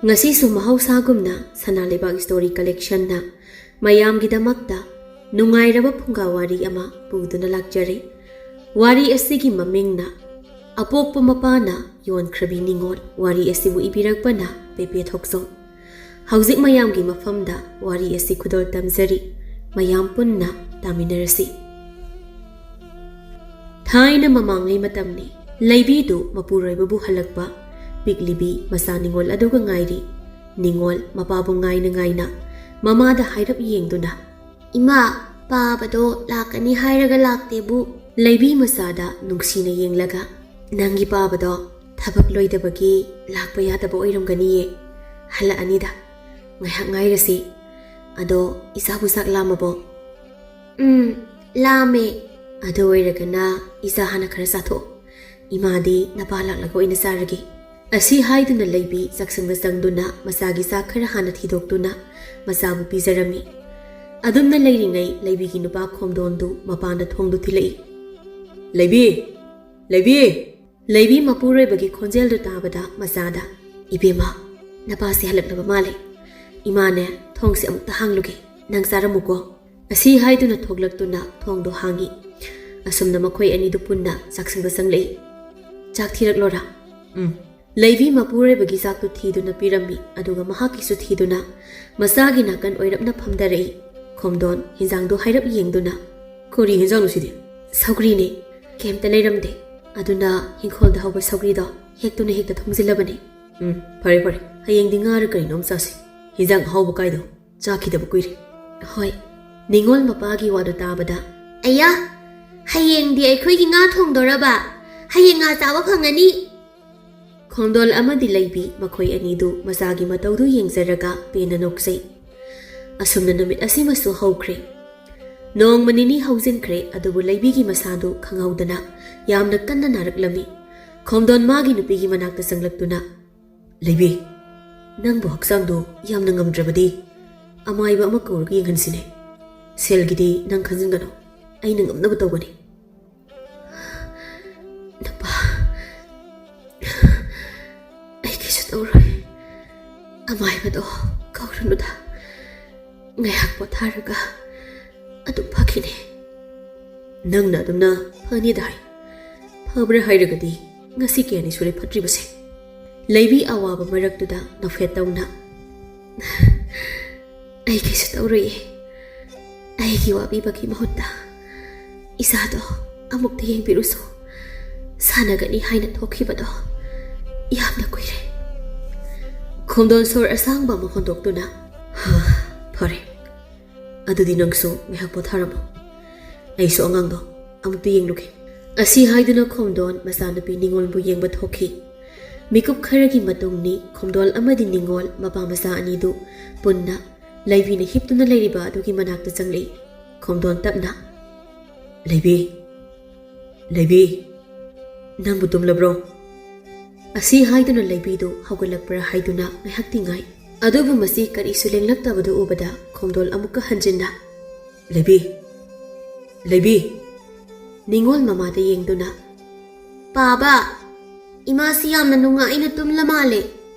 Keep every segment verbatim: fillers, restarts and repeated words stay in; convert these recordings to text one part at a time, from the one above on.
ꯉꯁꯤꯁꯨ ꯃꯍꯧꯁꯥꯒꯨꯝꯅ ꯁꯅꯥ ꯂꯩꯕꯥꯛ ꯁ꯭ꯇꯣꯔꯤ ꯀꯂꯦꯛꯁꯟꯅ ꯃꯌꯥꯝꯒꯤꯗꯃꯛꯇ ꯅꯨꯡꯉꯥꯏꯔꯕ ꯐꯨꯡꯒꯥ ꯋꯥꯔꯤ ꯑꯃ ꯄꯨꯗꯨꯅ ꯂꯥꯛꯆꯔꯤ꯫ ꯋꯥꯔꯤ ꯑꯁꯤꯒꯤ ꯃꯃꯤꯡꯅ ꯑꯄꯣꯛꯄ ꯃꯄꯥꯅ ꯌꯣꯟꯈ꯭ꯔꯕꯤ ꯅꯤꯉꯣꯜ꯫ ꯋꯥꯔꯤ ꯑꯁꯤꯕꯨ ꯏꯕꯤꯔꯛꯄꯅ ꯄꯦꯄꯦ ꯊꯣꯛꯆꯣꯝ꯫ ꯍꯧꯖꯤꯛ ꯃꯌꯥꯝꯒꯤ ꯃꯐꯝꯗ ꯋꯥꯔꯤ ꯑꯁꯤ ꯈꯨꯗꯣꯜ ꯇꯝꯖꯔꯤ꯫ ꯃꯌꯥꯝ ꯄꯨꯟꯅ ꯇꯥꯃꯤꯟꯅꯔꯁꯤ꯫ ꯊꯥꯏꯅ ꯃꯃꯥꯡꯉꯩ ꯃꯇꯝꯅꯤ꯫ ꯂꯩꯕꯤꯗꯨ ꯃꯄꯨꯔꯣꯏꯕꯕꯨ ꯍꯜꯂꯛꯄ ꯄꯤꯛꯂꯤꯕꯤ ꯃꯆꯥ ꯅꯤꯉꯣꯜ ꯑꯗꯨꯒ ꯉꯥꯏꯔꯤ꯫ ꯅꯤꯉꯣꯜ ꯃꯄꯥꯕꯨ ꯉꯥꯏꯅ ꯉꯥꯏꯅ ꯃꯃꯥꯗ ꯍꯥꯏꯔꯞ ꯌꯦꯡꯗꯨꯅ, "ꯏꯃꯥ, ꯄꯥꯕꯗꯣ ꯂꯥꯛꯀꯅꯤ ꯍꯥꯏꯔꯒ ꯂꯥꯛꯇꯦꯕꯨ?" ꯂꯩꯕꯤ ꯃꯆꯥꯗ ꯅꯨꯡꯁꯤꯅ ꯌꯦꯡꯂꯒ, "ꯅꯪꯒꯤ ꯄꯥꯕꯗꯣ ꯊꯕꯛ ꯂꯣꯏꯗꯕꯒꯤ ꯂꯥꯛꯄ ꯌꯥꯗꯕ ꯑꯣꯏꯔꯝꯒꯅꯤꯌꯦ꯫ ꯍꯜꯂꯛꯑꯅꯤꯗ꯫ ꯉꯥꯏꯍꯥꯛ ꯉꯥꯏꯔꯁꯤ꯫ ꯑꯗꯣ ꯏꯆꯥꯕꯨ ꯆꯥꯛ ꯂꯥꯝꯃꯕꯣ?" "ꯎꯝ, ꯂꯥꯝꯃꯦ꯫" "ꯑꯗꯨ ꯑꯣꯏꯔꯒꯅ ꯏꯆꯥ ꯍꯥꯟꯅ ꯈꯔ ꯆꯥꯊꯣꯛꯑꯣ꯫ ꯏꯃꯥꯗꯤ ꯅꯄꯥ ꯂꯥꯛꯂꯒ ꯑꯣꯏꯅ ꯆꯥꯔꯒꯦ꯫" ꯑꯁꯤ ꯍꯥꯏꯗꯨꯅ ꯂꯩꯕꯤ ꯆꯥꯛꯁꯪꯗ ꯆꯪꯗꯨꯅ ꯃꯆꯥꯒꯤ ꯆꯥꯛ ꯈꯔ ꯍꯥꯟꯅ ꯊꯤꯗꯣꯛꯇꯨꯅ ꯃꯆꯥꯕꯨ ꯄꯤꯖꯔꯝꯃꯤ꯫ ꯑꯗꯨꯝꯅ ꯂꯩꯔꯤꯉꯩ ꯂꯩꯕꯤꯒꯤ ꯅꯨꯄꯥ ꯈꯣꯝꯗꯣꯟꯗꯨ ꯃꯄꯥꯟꯗ ꯊꯣꯡꯗꯨ ꯊꯤꯜꯂꯛꯏ꯫ "ꯂꯩꯕꯤ! ꯂꯩꯕꯤ!" ꯂꯩꯕꯤ ꯃꯄꯨꯔꯣꯏꯕꯒꯤ ꯈꯣꯟꯖꯦꯜꯗꯨ ꯇꯥꯕꯗ ꯃꯆꯥꯗ, "ꯏꯕꯦꯝꯃ, ꯅꯄꯥꯁꯦ ꯍꯜꯂꯛꯂꯕ ꯃꯥꯜꯂꯦ꯫ ꯏꯃꯥꯅꯦ, ꯊꯣꯡꯁꯦ ꯑꯃꯨꯛꯇ ꯍꯥꯡꯂꯨꯒꯦ꯫ ꯅꯪ ꯆꯥꯔꯝꯃꯨꯀꯣ꯫" ꯑꯁꯤ ꯍꯥꯏꯗꯨꯅ ꯊꯣꯛꯂꯛꯇꯨꯅ ꯊꯣꯡꯗꯨ ꯍꯥꯡꯉꯤ꯫ ꯑꯁꯨꯝꯅ ꯃꯈꯣꯏ ꯑꯅꯤꯗꯨ ꯄꯨꯟꯅ ꯆꯥꯛꯁꯪꯗ ꯆꯪꯂꯛꯏ꯫ "ꯆꯥꯛ ꯊꯤꯔꯛꯂꯣꯔꯥ?" "ꯎꯝ꯫" ꯂꯩꯕꯤ ꯃꯄꯨꯔꯣꯏꯕꯒꯤ ꯆꯥꯛꯇꯨ ꯊꯤꯗꯨꯅ ꯄꯤꯔꯝꯃꯤ, ꯑꯗꯨꯒ ꯃꯍꯥꯛꯀꯤꯁꯨ ꯊꯤꯗꯨꯅ ꯃꯆꯥꯒꯤ ꯅꯥꯀꯟ ꯑꯣꯏꯔꯞꯅ ꯐꯝꯗꯔꯛꯏ꯫ ꯈꯣꯝꯗꯣꯟ ꯍꯤꯟꯖꯥꯡꯗꯨ ꯍꯥꯏꯔꯞ ꯌꯦꯡꯗꯨꯅ, "ꯀꯔꯤ ꯍꯤꯟꯖꯥꯡꯅꯣ ꯁꯤꯗꯤ?" "ꯁꯧꯒ꯭ꯔꯤꯅꯦ, ꯀꯩꯝꯇ ꯂꯩꯔꯝꯗꯦ꯫ ꯑꯗꯨꯅ ꯍꯤꯡꯈꯣꯜꯗ ꯍꯧꯕ ꯁꯧꯒ꯭ꯔꯤꯗꯣ ꯍꯦꯛꯇꯨꯅ ꯍꯦꯛꯇ ꯊꯣꯡꯖꯤꯜꯂꯕꯅꯦ꯫" "ꯎꯝ, ꯐꯔꯦ ꯐꯔꯦ, ꯍꯌꯦꯡꯗꯤ ꯉꯥꯔ ꯀꯔꯤꯅꯣꯝ ꯆꯥꯁꯤ꯫ ꯍꯤꯟꯖꯥꯡ ꯑꯍꯥꯎꯕ ꯀꯥꯏꯗꯣ ꯆꯥꯈꯤꯗꯕ ꯀꯨꯏꯔꯦ꯫" "ꯍꯣꯏ꯫" ꯅꯤꯉꯣꯜ ꯃꯄꯥꯒꯤ ꯋꯥꯗꯨ ꯇꯥꯕꯗ, "ꯑꯌꯥ, ꯍꯌꯦꯡꯗꯤ ꯑꯩꯈꯣꯏꯒꯤ ꯉꯥ ꯊꯣꯡꯗꯣꯔꯕ? ꯍꯌꯦꯡ ꯉꯥ ꯆꯥꯕ ꯐꯪꯉꯅꯤ!" ꯈꯣꯝꯗꯣꯟ ꯑꯃꯗꯤ ꯂꯩꯕꯤ ꯃꯈꯣꯏ ꯑꯅꯤꯗꯨ ꯃꯆꯥꯒꯤ ꯃꯇꯧꯗꯨ ꯌꯦꯡꯖꯔꯒ ꯄꯦꯟꯅ ꯅꯣꯛꯆꯩ꯫ ꯑꯁꯨꯝꯅ ꯅꯨꯃꯤꯠ ꯑꯁꯤꯃꯁꯨ ꯍꯧꯈ꯭ꯔꯦ꯫ ꯅꯣꯡꯃ ꯅꯤꯅꯤ ꯍꯧꯖꯤꯟꯈ꯭ꯔꯦ, ꯑꯗꯨꯕꯨ ꯂꯩꯕꯤꯒꯤ ꯃꯁꯥꯗꯨ ꯈꯪꯍꯧꯗꯅ ꯌꯥꯝꯅ ꯀꯟꯅ ꯅꯥꯔꯛꯂꯝꯃꯤ꯫ ꯈꯣꯝꯗꯣꯟ ꯃꯥꯒꯤ ꯅꯨꯄꯤꯒꯤ ꯃꯅꯥꯛꯇ ꯆꯪꯂꯛꯇꯨꯅ, "ꯂꯩꯕꯤ, ꯅꯪꯕꯨ ꯍꯛꯆꯥꯡꯗꯨ ꯌꯥꯝꯅ ꯉꯝꯗ꯭ꯔꯕꯗꯤ ꯑꯃꯥꯏꯕ ꯑꯃ ꯀꯧꯔꯒ ꯌꯦꯡꯍꯟꯁꯤꯅꯦ꯫ ꯁꯦꯜꯒꯤꯗꯤ ꯅꯪ ꯈꯟꯖꯤꯟꯒꯅꯨ, ꯑꯩꯅ ꯉꯝꯅꯕ ꯇꯧꯒꯅꯤ꯫" "ꯅꯨꯄꯥ, ꯑꯩ ꯀꯩꯁꯨ ꯇꯧꯔꯣꯏ꯫ ꯑꯃꯥꯏꯕꯗꯣ ꯀꯧꯔꯨꯅꯨꯗ꯫ ꯉꯥꯏꯍꯥꯛ ꯄꯣꯊꯥꯔꯒ ꯑꯗꯨꯝ ꯐꯈꯤꯅꯤ꯫ ꯅꯪꯅ ꯑꯗꯨꯝꯅ ꯐꯅꯤꯗ ꯍꯥꯏ꯫ ꯐꯕ꯭ꯔꯥ ꯍꯥꯏꯔꯒꯗꯤ ꯉꯁꯤ ꯀꯌꯥꯅꯤ ꯁꯨꯔꯦ ꯐꯠꯇ꯭ꯔꯤꯕꯁꯦ? ꯂꯩꯕꯤ ꯑꯋꯥꯕ ꯃꯔꯛꯇꯨꯗ ꯅꯣꯛꯐꯦꯠ ꯇꯧꯅ, "ꯑꯩ ꯀꯩꯁꯨ ꯇꯧꯔꯣꯏꯌꯦ꯫ ꯑꯩꯒꯤ ꯋꯥꯕꯤꯕꯒꯤ ꯃꯍꯨꯠꯇ ꯏꯆꯥꯗꯣ ꯑꯃꯨꯛꯇ ꯌꯦꯡꯕꯤꯔꯨꯁꯨ꯫ ꯁꯥꯟꯅꯒꯅꯤ ꯍꯥꯏꯅ ꯊꯣꯛꯈꯤꯕꯗꯣ ꯌꯥꯝꯅ ꯀꯨꯏꯔꯦ꯫" ꯈꯣꯝꯗꯣꯟ ꯁꯣꯔ ꯑꯁꯥꯡꯕ ꯑꯃ ꯍꯣꯟꯗꯣꯛꯇꯨꯅ, "ꯍꯥ, ꯐꯔꯦ꯫ ꯑꯗꯨꯗꯤ ꯅꯪꯁꯨ ꯉꯥꯏꯍꯥꯛ ꯄꯣꯊꯥꯔꯝꯃꯣ꯫ ꯑꯩꯁꯨ ꯑꯉꯥꯡꯗꯣ ꯑꯃꯨꯛꯇ ꯌꯦꯡꯂꯨꯒꯦ꯫" ꯑꯁꯤ ꯍꯥꯏꯗꯨꯅ ꯈꯣꯝꯗꯣꯟ ꯃꯆꯥꯅꯨꯄꯤ ꯅꯤꯉꯣꯜꯕꯨ ꯌꯦꯡꯕ ꯊꯣꯛꯈꯤ꯫ ꯃꯤꯀꯨꯞ ꯈꯔꯒꯤ ꯃꯇꯨꯡꯅꯤ ꯈꯣꯝꯗꯣꯟ ꯑꯃꯗꯤ ꯅꯤꯉꯣꯜ ꯃꯄꯥ ꯃꯆꯥ ꯑꯅꯤꯗꯨ ꯄꯨꯟꯅ ꯂꯩꯕꯤꯅ ꯍꯤꯞꯇꯨꯅ ꯂꯩꯔꯤꯕ ꯑꯗꯨꯒꯤ ꯃꯅꯥꯛꯇ ꯆꯪꯂꯛꯏ꯫ ꯈꯣꯝꯗꯣꯟ ꯇꯞꯅ, "ꯂꯩꯕꯤ, ꯂꯩꯕꯤ, ꯅꯪꯕꯨ ꯇꯨꯝꯂꯕ꯭ꯔꯣ?" ꯑꯁꯤ ꯍꯥꯏꯗꯨꯅ ꯂꯩꯕꯤꯗꯨ ꯍꯧꯒꯠꯂꯛꯄ꯭ꯔꯥ ꯍꯥꯏꯗꯨꯅ ꯉꯥꯏꯍꯥꯛꯇꯤ ꯉꯥꯏ꯫ ꯑꯗꯨꯕꯨ ꯃꯁꯤ ꯀꯔꯤꯁꯨ ꯂꯦꯡꯂꯛꯇꯕꯗꯨ ꯎꯕꯗ ꯈꯣꯝꯗꯣꯟ ꯑꯃꯨꯛꯀ ꯍꯟꯖꯤꯟꯅ, "ꯂꯩꯕꯤ, ꯂꯩꯕꯤ!" ꯅꯤꯉꯣꯜ ꯃꯃꯥꯗ ꯌꯦꯡꯗꯨꯅ, "ꯄꯥꯕ, ꯏꯃꯥꯁꯤ ꯌꯥꯝꯅ ꯅꯨꯡꯉꯥꯏꯅ ꯇꯨꯝꯂ ꯃꯥꯜꯂꯦ꯫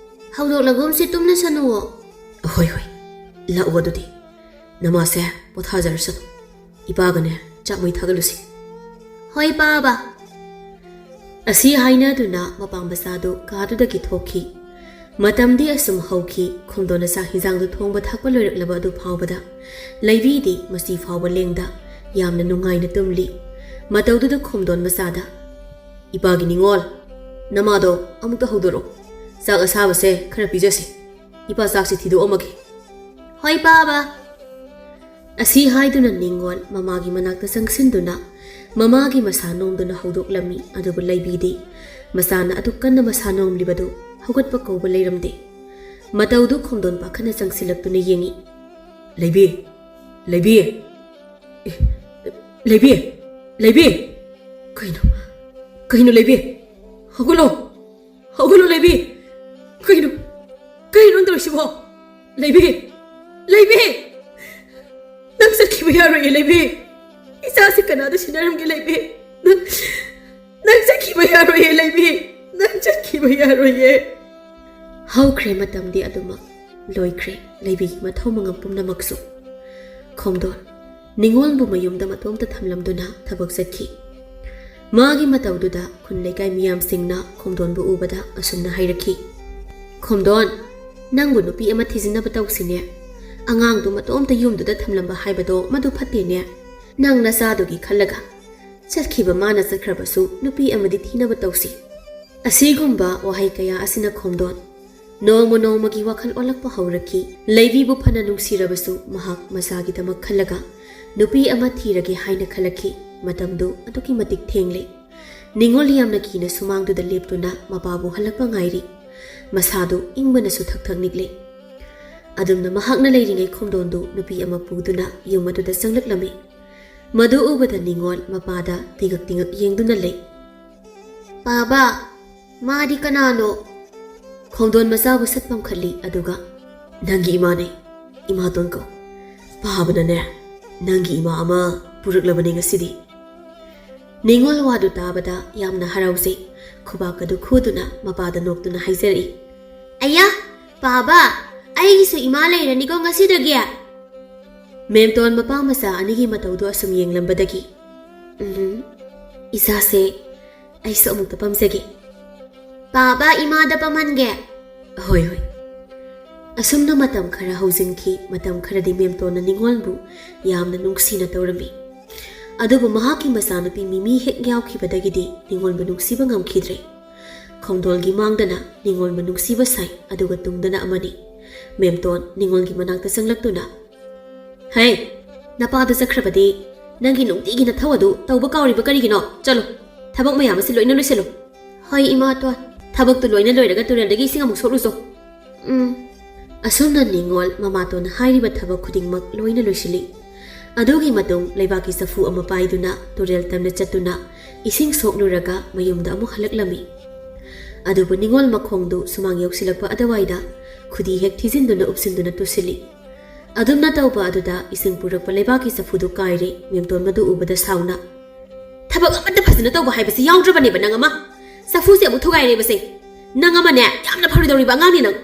ꯍꯧꯗꯣꯛꯂꯒꯨꯝꯁꯤ, ꯇꯨꯝꯂꯁꯅꯨꯋꯣ꯫" "ꯍꯣꯏ, ꯍꯣꯏ, ꯂꯥꯛꯑꯣ ꯑꯗꯨꯗꯤ꯫ ꯅꯃꯥꯁꯦ ꯄꯣꯊꯥꯖꯔꯁꯅꯨ꯫ ꯏꯄꯥꯒꯅꯦ ꯆꯥꯛ ꯃꯩ ꯊꯥꯒꯠꯂꯨꯁꯤ꯫" "ꯍꯣꯏ, ꯄꯥꯕ꯫" ꯑꯁꯤ ꯍꯥꯏꯅꯗꯨꯅ ꯃꯄꯥ ꯃꯆꯥꯗꯨ ꯀꯥꯗꯨꯗꯒꯤ ꯊꯣꯛꯈꯤ꯫ ꯃꯇꯝꯗꯤ ꯑꯁꯨꯝ ꯍꯧꯈꯤ, ꯈꯣꯝꯗꯣꯟꯅ ꯆꯥꯛ ꯍꯤꯟꯖꯥꯡꯗꯨ ꯊꯣꯡꯕ ꯊꯥꯛꯄ ꯂꯣꯏꯔꯛꯂꯕ ꯑꯗꯨ ꯐꯥꯎꯕꯗ꯫ ꯂꯩꯕꯤꯗꯤ ꯃꯁꯤ ꯐꯥꯎꯕ ꯂꯦꯡꯗ ꯌꯥꯝꯅ ꯅꯨꯡꯉꯥꯏꯅ ꯇꯨꯝꯂꯤ꯫ ꯃꯇꯧꯗꯨꯗ ꯈꯣꯝꯗꯣꯟ ꯃꯆꯥꯗ, "ꯏꯄꯥꯒꯤ ꯅꯤꯉꯣꯜ, ꯅꯃꯥꯗꯣ ꯑꯃꯨꯛꯇ ꯍꯧꯗꯣꯔꯛꯎ꯫ ꯆꯥꯛ ꯑꯁꯥꯕꯁꯦ ꯈꯔ ꯄꯤꯖꯁꯤ꯫ ꯏꯄꯥ ꯆꯥꯛꯁꯤ ꯊꯤꯗꯣꯛꯑꯝꯃꯒꯦ꯫" "ꯍꯣꯏ, ꯄꯥꯕ꯫" ꯑꯁꯤ ꯍꯥꯏꯗꯨꯅ ꯅꯤꯉꯣꯜ ꯃꯃꯥꯒꯤ ꯃꯅꯥꯛꯇ ꯆꯪꯁꯤꯟꯗꯨꯅ ꯃꯃꯥꯒꯤ ꯃꯁꯥ ꯅꯣꯝꯗꯨꯅ ꯍꯧꯗꯣꯛꯂꯝꯃꯤ꯫ ꯑꯗꯨꯕꯨ ꯂꯩꯕꯤꯗꯤ ꯃꯁꯥꯅ ꯑꯗꯨꯛ ꯀꯟꯅ ꯃꯁꯥ ꯅꯣꯝꯂꯤꯕꯗꯨ ꯍꯧꯒꯠꯄ ꯀꯧꯕ ꯂꯩꯔꯝꯗꯦ꯫ ꯃꯇꯧꯗꯨ ꯈꯣꯝꯗꯣꯟ ꯄꯥꯈꯠꯅ ꯆꯪꯁꯤꯜꯂꯛꯇꯨꯅ ꯌꯦꯡꯉꯤ꯫ "ꯂꯩꯕꯤ! ꯂꯩꯕꯤ! ꯑꯦ, ꯂꯩꯕꯤ! ꯂꯩꯕꯤ! ꯀꯩꯅꯣ? ꯀꯩꯅꯣ ꯂꯩꯕꯤ? ꯍꯧꯒꯠꯂꯣ! ꯍꯧꯒꯠꯂꯣ ꯂꯩꯕꯤ! ꯀꯩꯅꯣ? ꯀꯩꯅꯣ ꯅꯪ ꯇꯧꯔꯤꯁꯤꯕꯣ? ꯂꯩꯕꯤ! ꯂꯩꯕꯤ! ꯅꯪ ꯆꯠꯈꯤꯕ ꯌꯥꯔꯣꯏꯌꯦ ꯂꯩꯕꯤ! ꯏꯆꯥꯁꯤ ꯀꯅꯥꯗ ꯁꯤꯟꯅꯔꯝꯒꯦ ꯂꯩꯕꯤ? ꯅꯪ, ꯅꯪ ꯆꯠꯈꯤꯕ ꯌꯥꯔꯣꯏꯌꯦ ꯂꯩꯕꯤ! ꯅꯪ ꯆꯠꯈꯤꯕ ꯌꯥꯔꯣꯏꯌꯦ!" ꯍꯧꯈ꯭ꯔꯦ ꯃꯇꯝꯗꯤ ꯑꯗꯨꯃꯛ꯫ ꯂꯣꯏꯈ꯭ꯔꯦ ꯂꯩꯕꯤꯒꯤ ꯃꯊꯧ ꯃꯉꯝ ꯄꯨꯝꯅꯃꯛꯁꯨ꯫ ꯈꯣꯝꯗꯣꯟ ꯅꯤꯉꯣꯜꯕꯨ ꯃꯌꯨꯝꯗ ꯃꯇꯣꯝꯇ ꯊꯝꯂꯝꯗꯨꯅ ꯊꯕꯛ ꯆꯠꯈꯤ꯫ ꯃꯥꯒꯤ ꯃꯇꯧꯗꯨꯗ ꯈꯨꯟ ꯂꯩꯀꯥꯏ ꯃꯤꯌꯥꯝꯁꯤꯡꯅ ꯈꯣꯝꯗꯣꯟꯕꯨ ꯎꯕꯗ ꯑꯁꯨꯝꯅ ꯍꯥꯏꯔꯛꯈꯤ, "ꯈꯣꯝꯗꯣꯟ, ꯅꯪꯕꯨ ꯅꯨꯄꯤ ꯑꯃ ꯊꯤꯖꯤꯟꯅꯕ ꯇꯧꯁꯤꯅꯦ꯫ ꯑꯉꯥꯡꯗꯨ ꯃꯇꯣꯝꯇ ꯌꯨꯝꯗꯨꯗ ꯊꯝꯂꯝꯕ ꯍꯥꯏꯕꯗꯣ ꯃꯗꯨ ꯐꯠꯇꯦꯅꯦ꯫ ꯅꯪ ꯅꯆꯥꯗꯨꯒꯤ ꯈꯜꯂꯒ ꯆꯠꯈꯤꯕ ꯃꯥꯅ ꯆꯠꯈ꯭ꯔꯕꯁꯨ ꯅꯨꯄꯤ ꯑꯃꯗꯤ ꯊꯤꯅꯕ ꯇꯧꯁꯤ꯫" ꯑꯁꯤꯒꯨꯝꯕ ꯋꯥꯍꯩ ꯀꯌꯥ ꯑꯁꯤꯅ ꯈꯣꯝꯗꯣꯟ ꯅꯣꯡꯃ ꯅꯣꯡꯃꯒꯤ ꯋꯥꯈꯜ ꯑꯣꯜꯂꯛꯄ ꯍꯧꯔꯛꯈꯤ꯫ ꯂꯩꯕꯤꯕꯨ ꯐꯅ ꯅꯨꯡꯁꯤꯔꯕꯁꯨ ꯃꯍꯥꯛ ꯃꯆꯥꯒꯤꯗꯃꯛ ꯈꯜꯂꯒ ꯅꯨꯄꯤ ꯑꯃ ꯊꯤꯔꯒꯦ ꯍꯥꯏꯅ ꯈꯜꯂꯛꯈꯤ꯫ ꯃꯇꯝꯗꯨ ꯑꯗꯨꯛꯀꯤ ꯃꯇꯤꯛ ꯊꯦꯡꯂꯦ꯫ ꯅꯤꯉꯣꯜ ꯌꯥꯝꯅ ꯀꯤꯅ ꯁꯨꯃꯥꯡꯗꯨꯗ ꯂꯦꯞꯇꯨꯅ ꯃꯄꯥꯕꯨ ꯍꯜꯂꯛꯄ ꯉꯥꯏꯔꯤ꯫ ꯃꯁꯥꯗꯨ ꯏꯪꯕꯅꯁꯨ ꯊꯛ ꯊꯛ ꯅꯤꯛꯂꯦ꯫ ꯑꯗꯨꯝꯅ ꯃꯍꯥꯛꯅ ꯂꯩꯔꯤꯉꯩ ꯈꯣꯝꯗꯣꯟꯗꯨ ꯅꯨꯄꯤ ꯑꯃ ꯄꯨꯗꯨꯅ ꯌꯨꯝ ꯑꯗꯨꯗ ꯆꯪꯂꯛꯂꯝꯃꯤ꯫ ꯃꯗꯨ ꯎꯕꯗ ꯅꯤꯉꯣꯜ ꯃꯄꯥꯗ ꯇꯤꯉꯛ ꯇꯤꯉꯛ ꯌꯦꯡꯗꯨꯅ ꯂꯩ꯫ "ꯄꯥꯕ, ꯃꯥꯗꯤ ꯀꯅꯥꯅꯣ?" ꯈꯣꯝꯗꯣꯟ ꯃꯆꯥꯕꯨ ꯁꯠ ꯄꯝꯈꯠꯂꯤ, ꯑꯗꯨꯒ, "ꯅꯪꯒꯤ ꯏꯃꯥꯅꯦ, ꯏꯃꯥꯇꯣꯟ ꯀꯧ꯫ ꯄꯥꯕꯅꯅꯦ, ꯅꯪꯒꯤ ꯏꯃꯥ ꯑꯃ ꯄꯨꯔꯛꯂꯕꯅꯦ ꯉꯁꯤꯗꯤ꯫" ꯅꯤꯉꯣꯜ ꯋꯥꯗꯨ ꯇꯥꯕꯗ ꯌꯥꯝꯅ ꯍꯔꯥꯎꯖꯩ꯫ ꯈꯨꯕꯥꯛ ꯑꯗꯨ ꯈꯨꯗꯨꯅ ꯃꯄꯥꯗ ꯅꯣꯛꯇꯨꯅ ꯍꯥꯏꯖꯔꯛꯏ, "ꯑꯌꯥ, ꯄꯥꯕ, ꯑꯩꯒꯤꯁꯨ ꯏꯃꯥ ꯂꯩꯔꯅꯤꯀꯣ ꯉꯁꯤꯗꯒꯤ!" ꯃꯦꯝꯇꯣꯟ ꯃꯄꯥ ꯃꯆꯥ ꯑꯅꯤꯒꯤ ꯃꯇꯧꯗꯨ ꯑꯁꯨꯝ ꯌꯦꯡꯂꯝꯕꯗꯒꯤ, "ꯎꯝ, ꯏꯆꯥꯁꯦ ꯑꯩꯁꯨ ꯑꯃꯨꯛꯇ ꯄꯝꯖꯒꯦ꯫" "ꯄꯥꯕ, ꯏꯃꯥꯗ ꯄꯝꯍꯟꯒꯦ꯫" "ꯍꯣꯏ, ꯍꯣꯏ꯫" ꯑꯁꯨꯝꯅ ꯃꯇꯝ ꯈꯔ ꯍꯧꯖꯤꯟꯈꯤ꯫ ꯃꯇꯝ ꯈꯔꯗꯤ ꯃꯦꯝꯇꯣꯟꯅ ꯅꯤꯉꯣꯜꯕꯨ ꯌꯥꯝꯅ ꯅꯨꯡꯁꯤꯅ ꯇꯧꯔꯝꯃꯤ꯫ ꯑꯗꯨꯕꯨ ꯃꯍꯥꯛꯀꯤ ꯃꯆꯥꯅꯨꯄꯤ ꯃꯤꯃꯤ ꯍꯦꯛ ꯌꯥꯎꯈꯤꯕꯗꯒꯤꯗꯤ ꯅꯤꯉꯣꯜꯕꯨ ꯅꯨꯡꯁꯤꯕ ꯉꯝꯈꯤꯗ꯭ꯔꯦ꯫ ꯈꯣꯝꯗꯣꯜꯒꯤ ꯃꯥꯡꯗꯅ ꯅꯤꯉꯣꯜꯕꯨ ꯅꯨꯡꯁꯤꯕ ꯁꯥꯏ, ꯑꯗꯨꯒ ꯇꯨꯡꯗꯅ ꯑꯃꯅꯤ꯫ ꯃꯦꯝꯇꯣꯟ ꯅꯤꯉꯣꯜꯒꯤ ꯃꯅꯥꯛꯇ ꯆꯪꯂꯛꯇꯨꯅ, "ꯍꯦ, ꯅꯄꯥꯗꯨ ꯆꯠꯈ꯭ꯔꯕꯗꯤ ꯅꯪꯒꯤ ꯅꯨꯡꯇꯤꯒꯤ ꯅꯊꯧ ꯑꯗꯨ ꯇꯧꯕ ꯀꯥꯎꯔꯤꯕ ꯀꯔꯤꯒꯤꯅꯣ? ꯆꯠꯂꯣ, ꯊꯕꯛ ꯃꯌꯥꯝ ꯑꯁꯤ ꯂꯣꯏꯅ ꯂꯣꯏꯁꯤꯜꯂꯨ꯫" "ꯍꯣꯏ, ꯏꯃꯥꯇꯣꯟ꯫" "ꯊꯕꯛꯇꯨ ꯂꯣꯏꯅ ꯂꯣꯏꯔꯒ ꯇꯨꯔꯦꯜꯗꯒꯤ ꯏꯁꯤꯡ ꯑꯃꯨꯛ ꯁꯣꯛꯂꯨꯆꯣ꯫" "ꯎꯝ꯫" ꯑꯁꯨꯝꯅ ꯅꯤꯉꯣꯜ ꯃꯃꯥꯇꯣꯟꯅ ꯍꯥꯏꯔꯤꯕ ꯊꯕꯛ ꯈꯨꯗꯤꯡꯃꯛ ꯂꯣꯏꯅ ꯂꯣꯏꯁꯤꯜꯂꯤ꯫ ꯑꯗꯨꯒꯤ ꯃꯇꯨꯡ ꯂꯩꯕꯥꯛꯀꯤ ꯆꯐꯨ ꯑꯃ ꯄꯥꯏꯗꯨꯅ ꯇꯨꯔꯦꯜ ꯇꯝꯅ ꯆꯠꯇꯨꯅ ꯏꯁꯤꯡ ꯁꯣꯛꯂꯨꯔꯒ ꯃꯌꯨꯝꯗ ꯑꯃꯨꯛ ꯍꯜꯂꯛꯂꯝꯃꯤ꯫ ꯑꯗꯨꯕꯨ ꯅꯤꯉꯣꯜ ꯃꯈꯣꯡꯗꯨ ꯁꯨꯃꯥꯡ ꯌꯧꯁꯤꯜꯂꯛꯄ ꯑꯗꯨꯋꯥꯏꯗ ꯈꯨꯗꯤ ꯍꯦꯛ ꯊꯤꯖꯤꯟꯗꯨꯅ ꯎꯞꯁꯤꯟꯗꯨꯅ ꯇꯨꯁꯤꯜꯂꯤ꯫ ꯑꯗꯨꯝꯅ ꯇꯧꯕ ꯑꯗꯨꯗ ꯏꯁꯤꯡ ꯄꯨꯔꯛꯄ ꯂꯩꯕꯥꯛꯀꯤ ꯆꯐꯨꯗꯨ ꯀꯥꯏꯔꯦ꯫ ꯃꯦꯝꯇꯣꯟ ꯃꯗꯨ ꯎꯕꯗ ꯁꯥꯎꯅ, "ꯊꯕꯛ ꯑꯃꯠꯇ ꯐꯖꯅ ꯇꯧꯕ ꯍꯥꯏꯕꯁꯤ ꯌꯥꯎꯗ꯭ꯔꯕꯅꯦꯕ ꯅꯪ ꯑꯃ꯫ ꯆꯐꯨꯁꯦ ꯑꯃꯨꯛ ꯊꯨꯒꯥꯏꯔꯦꯕꯁꯦ꯫ ꯅꯪ ꯑꯃꯅꯦ, ꯌꯥꯝꯅ ꯐꯔꯣꯏꯗꯧꯔꯤꯕ ꯑꯉꯥꯡꯅꯤ ꯅꯪ꯫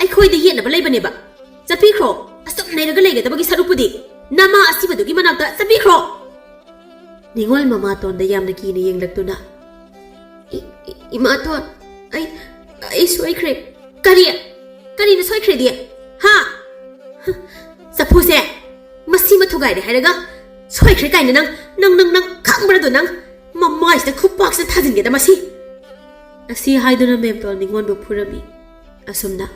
ꯑꯩꯈꯣꯏꯗ ꯌꯦꯠꯅꯕ ꯂꯩꯕꯅꯦꯕ꯫ ꯆꯠꯄꯤꯈ꯭ꯔꯣ꯫ ꯑꯁꯨꯝ ꯅꯩꯔꯒ ꯂꯩꯒꯗꯕꯒꯤ ꯁꯔꯨꯛꯄꯨꯗꯤ ꯅꯃꯥ ꯑꯁꯤꯕꯗꯨꯒꯤ ꯃꯅꯥꯛꯇ ꯆꯠꯄꯤꯈ꯭ꯔꯣ꯫ ꯅꯤꯉꯣꯜ ꯃꯃꯥꯇꯣꯟꯗ ꯌꯥꯝꯅ ꯀꯤꯅ ꯌꯦꯡꯂꯛꯇꯨꯅ, "ꯏ-, ꯏ-, ꯏꯃꯥꯇꯣꯟ, ꯑꯩ, ꯑꯩ ꯁꯣꯏꯈ꯭ꯔꯦ꯫" "ꯀꯔꯤ? ꯀꯔꯤꯅ ꯁꯣꯏꯈ꯭ꯔꯦꯗꯤ? ꯍꯥ? ꯆꯐꯨꯁꯦ, ꯃꯁꯤꯃ ꯊꯨꯒꯥꯏꯔꯦ ꯍꯥꯏꯔꯒ ꯁꯣꯏꯈ꯭ꯔꯦ ꯀꯥꯏꯅ ꯅꯪ, ꯅꯪ, ꯅꯪ, ꯅꯪ ꯈꯪꯕ꯭ꯔꯥꯗꯣ ꯅꯪ? ꯃꯃꯥꯏꯁꯤꯗ ꯈꯨꯄꯥꯛꯁꯤꯅ ꯊꯥꯖꯤꯟꯒꯦꯗ ꯃꯁꯤ!" ꯑꯁꯤ ꯍꯥꯏꯗꯨꯅ ꯃꯦꯝꯇꯣꯟ ꯅꯤꯉꯣꯟꯕꯨ ꯐꯨꯔꯝꯃꯤ꯫ ꯑꯁꯨꯝꯅ